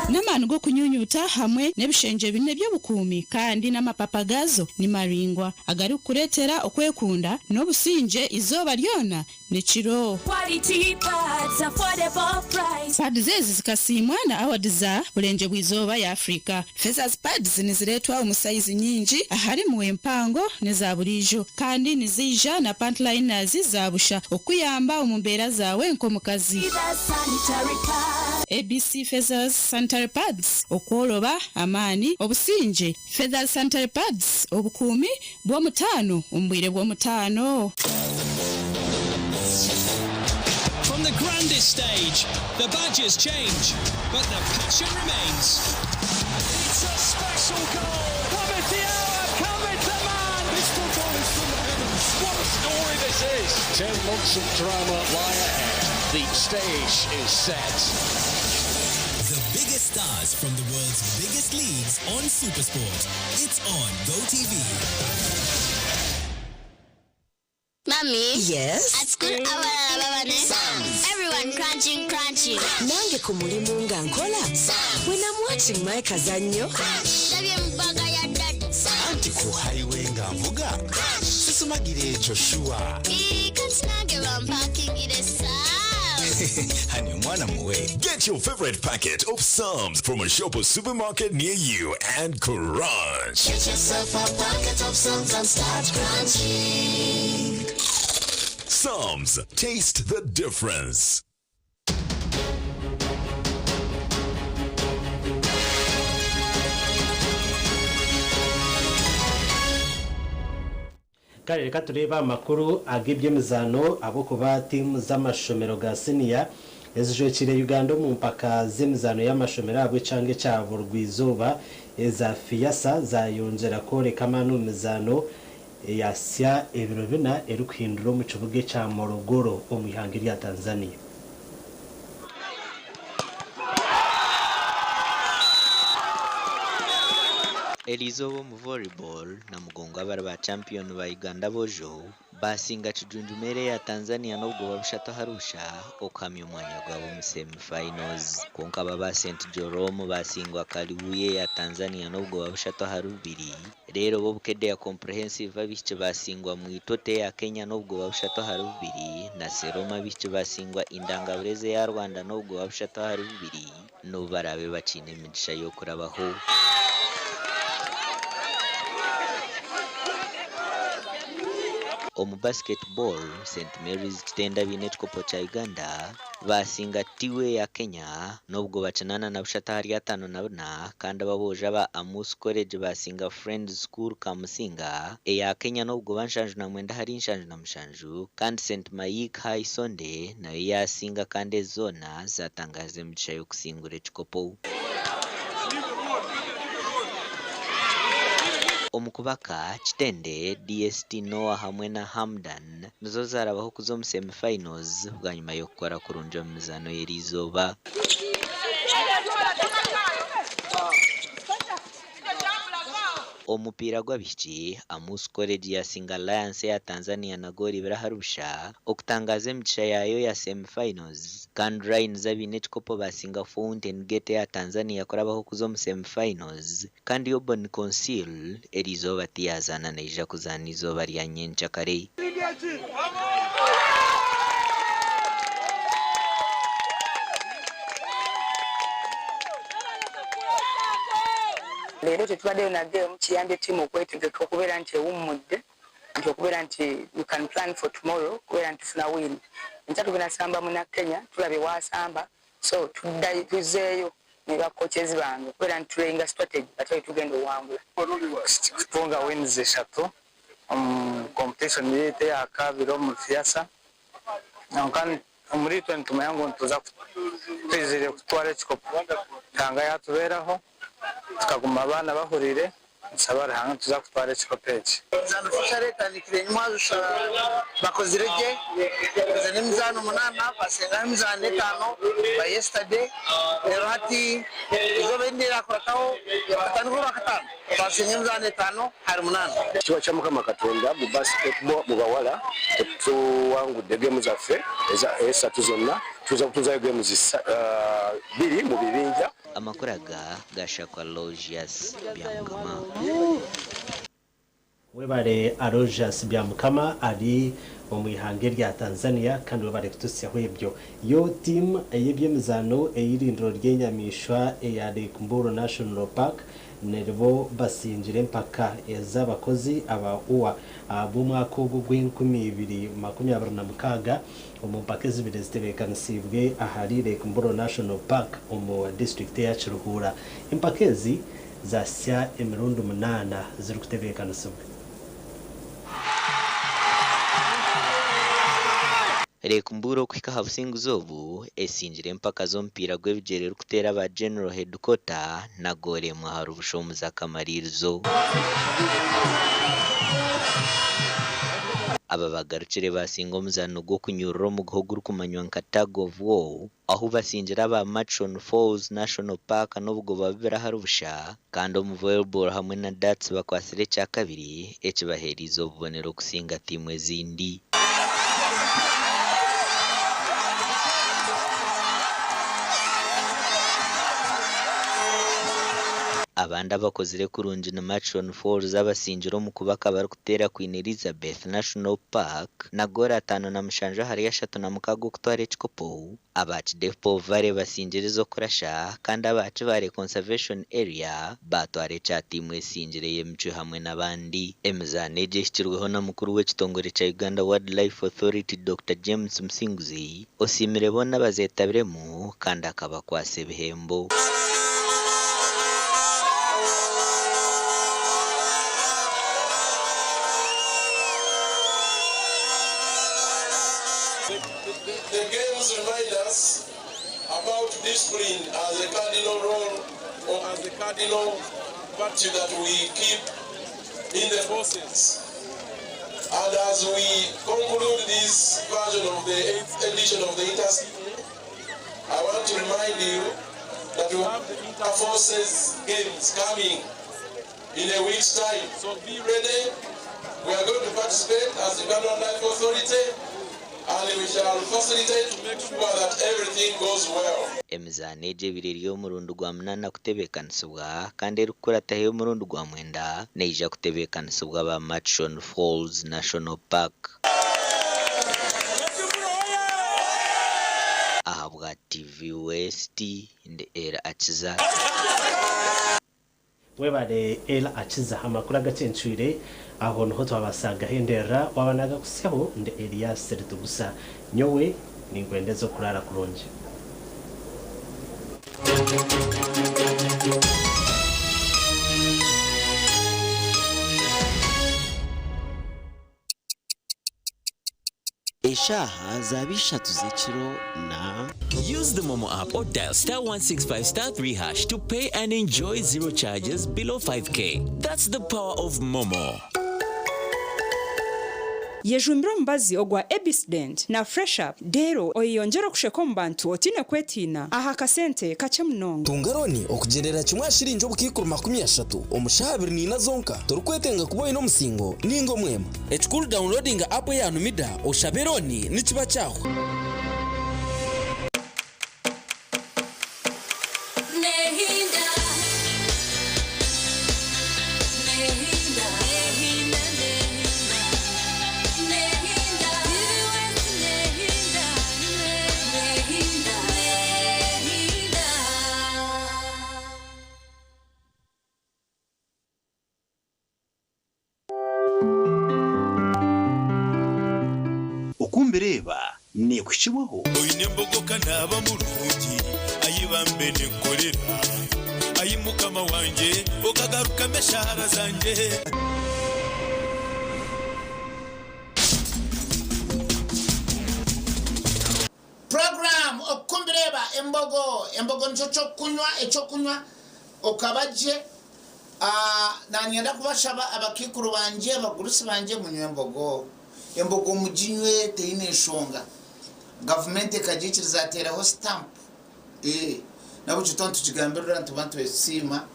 N'amaani g'okunyunyuuta hamwe n'ebishengye bina eby'obukuumi kandi n'amapapa gaazo ni maraingwa agarikukureetera okwekunda n'obusingye eizooba ryona n'ekiro. Quality pads, affordable price. Pads ezi zikasiimwa na award za Burengye bw'Eizooba ya Africa. Feathers Pads nizireetwa omu sayizi nyingi aharimu empango n'eza buriijo kandi niziija na pant liners za busha okukuyamba omu mbeera zaawe nk'omukazi. Feathers Sanitary Pads. ABC Feathers Sanitary Pads, Okworoba, amaani, obusingye. Feathers Sanitary Pads, obukuumi bw'omutaano omu bwire bw'omutaano. From the grandest stage, the badges change, but the passion remains. It's a special goal. Cometh the hour, cometh the man. This football is from the heavens. What a story this is. 10 months of drama lie ahead. The stage is set. The biggest stars from the world's biggest leagues on Supersport. It's on GoTV. Mommy? Yes? At school, abalala baba ne Everyone crunching, crunching. Nange ku mulimu nga nkola. When I'm watching my kazannyo. Ndabye mu bag ya daddy. Anti ku highway nga nvuga sisumagira ekyo sure. Ii, kati nange bampakingire Sam's. Hani omwana muwe. Get your favorite packet of Psalms from a shop or supermarket near you and crunch. Get yourself a packet of Psalms and start crunching. Psalms, taste the difference. Kare reka turebe amakuru ag'eby'emizaano ahabw'okuba tiimu z'amashomero ga siniya ezijwekire Uganda omu mpaka z'emizaano y'amashomero ahabw'ekyanga ekya burugwa-izooba eza FEASSSA zayongyera kworeka amaani omu mizaano eyasya ebiro bina erikuhindura omu kibuga ekya Morogoro omu ihanga erya Tanzania. Eriizooba omu volleyball, Namugongo abari ba champiyoni ba Uganda aboojo baasinga Kijunjumere eya Tanzania n'obugoba bushatu ahari busha okuhamya omwanya gwabo omu semi-finals. Kwonka aba aba St Jerome baasingwa Kaliwuya eya Tanzania n'obugoba bushatu ahari bubiri. Reero bo Bukedea Comprehensive abaishiki baasingwa Mwitoto eya Kenya n'obugoba bushatu ahari bubiri na Seroma abaishiki baasingwa Indangaburezi eya Rwanda n'obugoba bushatu ahari bubiri n'obu baraabe bakiine emigisha y'okurabaho. Omu basketball, St Mary's Kitende abaine ekikopo kya Uganda baasinga Tiwe eya Kenya n'obugoba 83 ahari 54 kandi ab'aboojo aba Amus College baasinga Friends School Kamusinga eya Kenya n'obugoba 79 ahari 77 kandi St Mayik High Sonde nayo yaasinga kandi ezi zoona zaatangaaza emigisha y'okusingura ekikopo. Omu kubaka, Kitende, DST Noah hamwe na Hamdan nizo zaarabaho kuza omu semi-finals bwanyima y'okukora kurungi omu mizaano y'eriizooba. Omu mupiira gw'abaishiki, Amus College yaasinga Alliance eya Tanzania na goolo ibiri ahari busha okutangaaza emigisha yaayo ya semi-finals. Kandi Rhinos abaine ekikopo baasinga Fountain Gate eya Tanzania kurabaho kuza omu semi-finals. Kandi Obon Conceal eriizooba tiyazaana naija kuzaana eizooba rya nyenkyakare. Leero tetubaddeyo na game kiyambye ttiimu okwetegeka okubeera nti ewummudde nti okubeera nti we can plan for tomorrow okubeera nti tufuna win. Enkya tugenda samba muna Kenya tulabye w'asamba so tuddayo tuzzeeyo ne ba coaches bange okubeera nti tulayinga strategy ate wetugenda owangula. Kutunga wins ishatu omu competition yaitu eyakabiri omuri FEASSSA kwonka omuri itwe nitumanya ngu nituza twizire kutwara ekikopo Ruhanga yatuberaho tukaguma abaana bahurire. Nitushaba Ruhanga nituza kutwara ekikopo eki. Emizaano Futsal etandikire enyima bakozire gye, bakozire n'emizaano munaana basingaho emizaano etaano by yesterday reero hati eizooba erindi erirakurataho bakatandika orwakataano twasinga emizaano etaano ahari munaana. Ekitiibwa kya Mukama Katonda mu basketball mu bawala tetuwangudde geemu zaffe esatu zonna, tuza kutuzayo geemu bbiri mu bibinja. Amakuru aga gashakwa Aloysius Byamukama. Webare Aloysius Byamukama ari omu ihanga erya Tanzania kandi webare kututsyaho ebyo. Yo tiimu ey'eby'emizaano ey'eirindiro ry'enyamaishwa eya Lake Mburo National Park niribo basingire empaka ez'abakozi aba UWA b'omwaka ogu ogw'enkumi ibiri 26 omu mpaka ezibire zitebeekanisiibwe ahari Lake Mburo National Park omu disiturikiti eya Kiruhura. Empaka ezi zaasya emirundi munaana zirikutebeekanisibwa. Lake Mburo okuhika aha businguzi obu, esingire empaka z'omupiira gw'ebigyere erikuteera aba General Headquarter na goolo emwe ahari busha omu z'akamariirizo. Aba bagarukire basinga omuzaano gw'okunyurura omuguha ogurikumanywa nka Tug of War ahu basingire aba Murchison Falls National Park n'obugoba bubiri ahari busha kandi omu Volleyball hamwe na Darts bakwatsire ekyakabiri ekibaheeriize obubonero kusinga tiimu ezindi. Abandi abakozire kurungi ni Murchison Falls abasingire omu kubaka barikuteera Queen Elizabeth National Park na goolo 57 ahari 36 okutwara ekikopo. Aba Kidepo Valley basingire ez'okurasha kandi aba Kibale Conservation Area baatwara ekya tiimu esingire ey'emicwe hamwe n'abandi. Emizaano egi ehikirweho na mukuru w'ekitongore kya Uganda Wildlife Authority, Dokita James Musinguzi, osiimire boona abazeetabiremu kandi akabakwatsa ebihembo. The games remind us about discipline as a cardinal role or as a cardinal virtue that we keep in the forces. And as we conclude this version of the 8th edition of the Intercity, I want to remind you that we have the Interforces Games coming in a week's time. So be ready. We are going to participate as the Uganda Wildlife Authority and we shall facilitate to make sure that everything goes well. Emizaano egi ebiri eri ey'omurundi gwa munaana kutebeekanisibwa kandi erikukurataho ey'omurundi gwa mwenda neija kutebeekanisibwa aba Murchison Falls National Park. Ahabwa TV West, ndi Ella Akiza. Webare Ella Akiza amakuru agacencwire aho niho twabaasa kugahenderera waaba nagakutsyaho ndi Elias Ritugusa nyowe ninkwendeza okuraara kurungi. Eshaaha zaaba ishatu z'ekiro na. Use the Momo app or dial star 165 star 3 hash to pay and enjoy zero charges below 5k. That's the power of Momo. Yejumbire omubazi ogwa Ebisdent na Fresh Up reero oyeyongyere okusheka omu bantu otaine kwetiina aha kasente kakye munonga. Tunga looni okugyendera kimwe aha shiringi obukaikuru 30 omu shaaha abiri naina zonka. Torikwetenga kuba oine omusingo ninga omwema. Ekikuru dawunirodinga app eya Numida oshabe looni nikiba kyahwa. Nehinda. Nehinda. Nehinda, nehinda. Nehinda. Nehinda. Nehinda. Nehinda. Okumbireeba neekuhikibwaho. Oine embogo ka naaba murungi, ai bambe ninkukorera, ai Mukama wangye, okagarukamu eshaara zangye. Program, Okukumbireeba embogo, embogo nikyo ky'okunywa, eky'okunywa okaba gye. Nanyenda kubashaba abakaikuru bangye, abagurusi bangye munywe embogo. Embogo muginywe teine nshonga. Gavumenti ekagiikiriza yateeraho sitampu. Nabukye twaba nitukigambirira nituba nitwesiima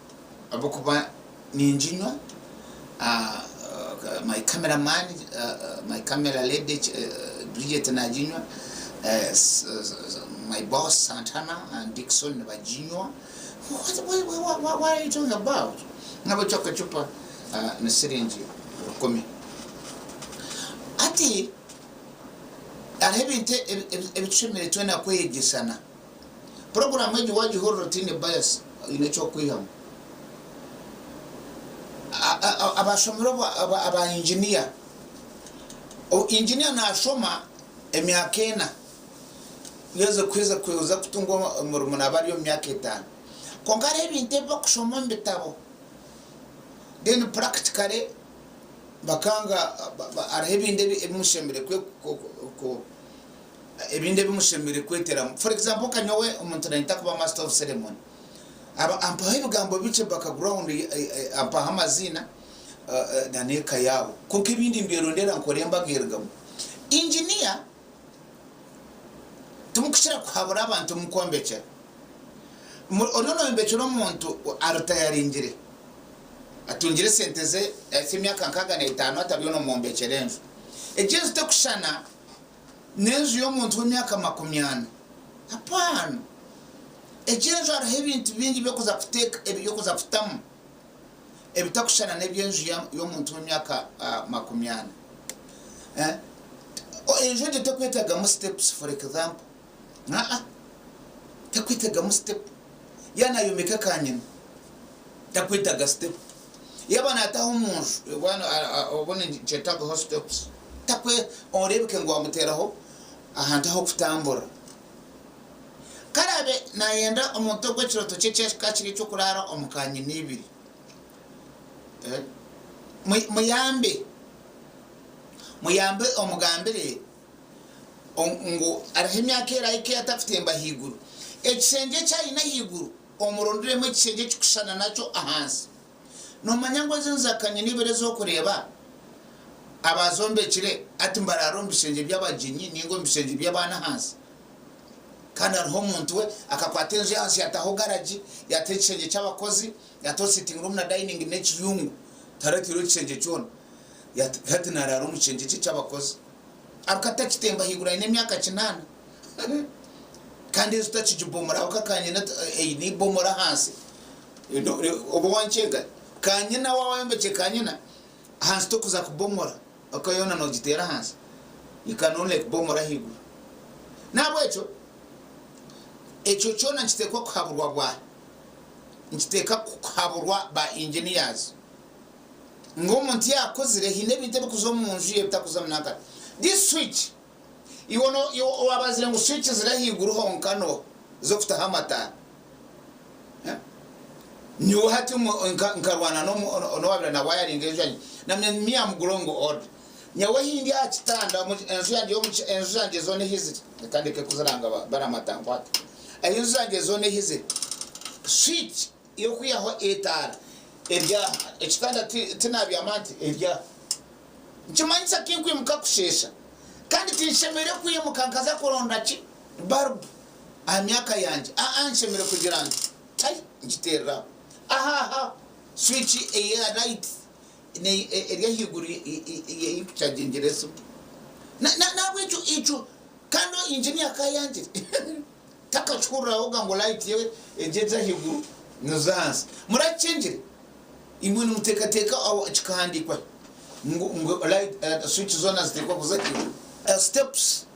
ahabw'okuba ninginywa. My camera man, my camera lady Bridget naginywa, my boss Santana and Dickson nibaginywa. What, what are you talking about? Nabukye akacupa ni siringi 1000. Hati hariho ebintu ebitushemereire twena kweyegyesana. Puroguraamu egi waagihurira otaine bias oine eki orikwihamu. Abashomire aba inginiya, inginiya naashoma emyaka ena yaaheza kuheza kuza kutunga omurimo naaba ari omu myaka etaano. Kwonka hariho ebintu ebi barikushoma omu bitabo then practically bakanga hariho ebindi ebi mushemereire ebindi ebi mushemereire kweteramu. For example nka nyowe omuntu nanyeta kuba master of ceremony, ampaho ebigambo bikye background ampaho amaziina n'eka yaabo kwonka ebindi mbyerondera nkora embaga erugamu. Engineer timukukira kuhabura abantu mukwombekyera. Oriyo noyombekyera omuntu aritayaringire, atungire esente ze emyaka 65 hati ariyo nomwombekyera enju. Egyo enju tekushushana n'enju y'omuntu w'emyaka 40. Hapaana! Egyo enju hariho ebintu bingi by'okuza kuteeka eby'okuza kutamu ebitakushushana n'eby'enju y'omuntu w'emyaka 40. Enju egyo tekwetagamu steps for example. Aa tekwetagamu step. Yaaba nayombeka eka nyina takwetaga step. Yaaba naataaha omu nju obundi nikyetagaho steps. Takwe oreebeke ngu wamuteeraho ahantu ah'okutambura. Ku araabe naayenda omuntu ogwo ekirooto kye ka kiri eky'okuraara omu kanyina ibiri, muyambe, muyambe omugambire ngu hariho emyaka erahika ei atakutemba ahaiguru. Ekishengye eki aine ahaiguru omuronderemu ekishengye ekirikushushana nakyo ahansi. Noomanya ngu ezi enju za kanyina ibiri ezi orikureeba, abaazombekire hati nibaraara omu bishengye by'abagyenyi nainga omu bishengye by'abaana ahansi. Kandi hariho omuntu we akakwata enju y'ahansi yaataho garagi, yaataho ekishengye ky'abakozi, yaataho sitting room na dining n'ekiyungu, tarataireho ekishengye kyona. Hati naaraara omu kishengye kye ky'abakozi. Ahabw'okuba takitemba ahaiguru aine emyaka kinaana. Kandi enju takigibomora ahabw'okuba kanyina eine eibomora ahansi. Oba wankyega kanyina waaba wayombekire kanyina ahansi tokuza kubomora ahabw'okuba yoona nogiteera ahansi. You can only kubomora ahaiguru. Nahabwekyo ekyo kyona nikiteekwa kuhaburwa bwa nikiteeka kuhaburwa ba engineers. Ngu omuntu yaakuzire haine ebintu ebirikuza omu nju ye ebitakuzamu nankari. This switch iwe owabazire ngu switch ziri ahaiguru honka no z'okutaho amataara. Nyowe hati nkarwana n'owabaire na wayaringa enju yangye namanya me am growing old. Nyowe ahi ndi aha kitanda enju yangye enju zangye zoona ahi ziri reka ndeke kuziranga baramata nkwate. Enju zangye zoona ahi ziri switch Y'okwihaho etaara eri aha. Ekitanda tinabyama nti eri aha. Nikimanyisa tinkwimuka kusheesha. Kandi tinshemereire kwimuka nkaza kuronda ki? Barubu aha myaka yangye. Aa nshemereire kugira nti tai ngiteerere aho. Aha aha swiki eya light eri ahaiguru ei nkuchagingira esimu. Nahabwekyo ekyo kandi engineer akayangire. Takakihurirahoga ngu light ye egyo eza ahaiguru niza ahansi. Murakikingire? Imwe nimuteekateeka aho kikahandiikwa hi ngu ngu light switch zoona ziteekwa kuza ahaiguru? Steps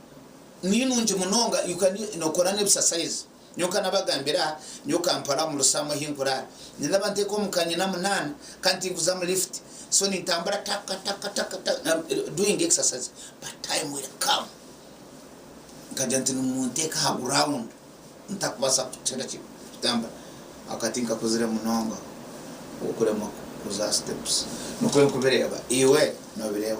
ninungi munonga you can nokora n'ebisasaizi. Nyowe nkanabagambira aha nyowe Kampala omu Lusaamu ahi nkuraara nindaba nteeka omu kanyina munaana kandi tinkuza mu lift so nintambura taka taka taka taka doing exercise but time will come. Nkagira nti nimunteeka aha ground ntakubaasa kukira ki kutambura. Akati nkakuzire munonga okuremwa kuza aha steps. Nikwo nkubireeba. Iwe nobireeba ota?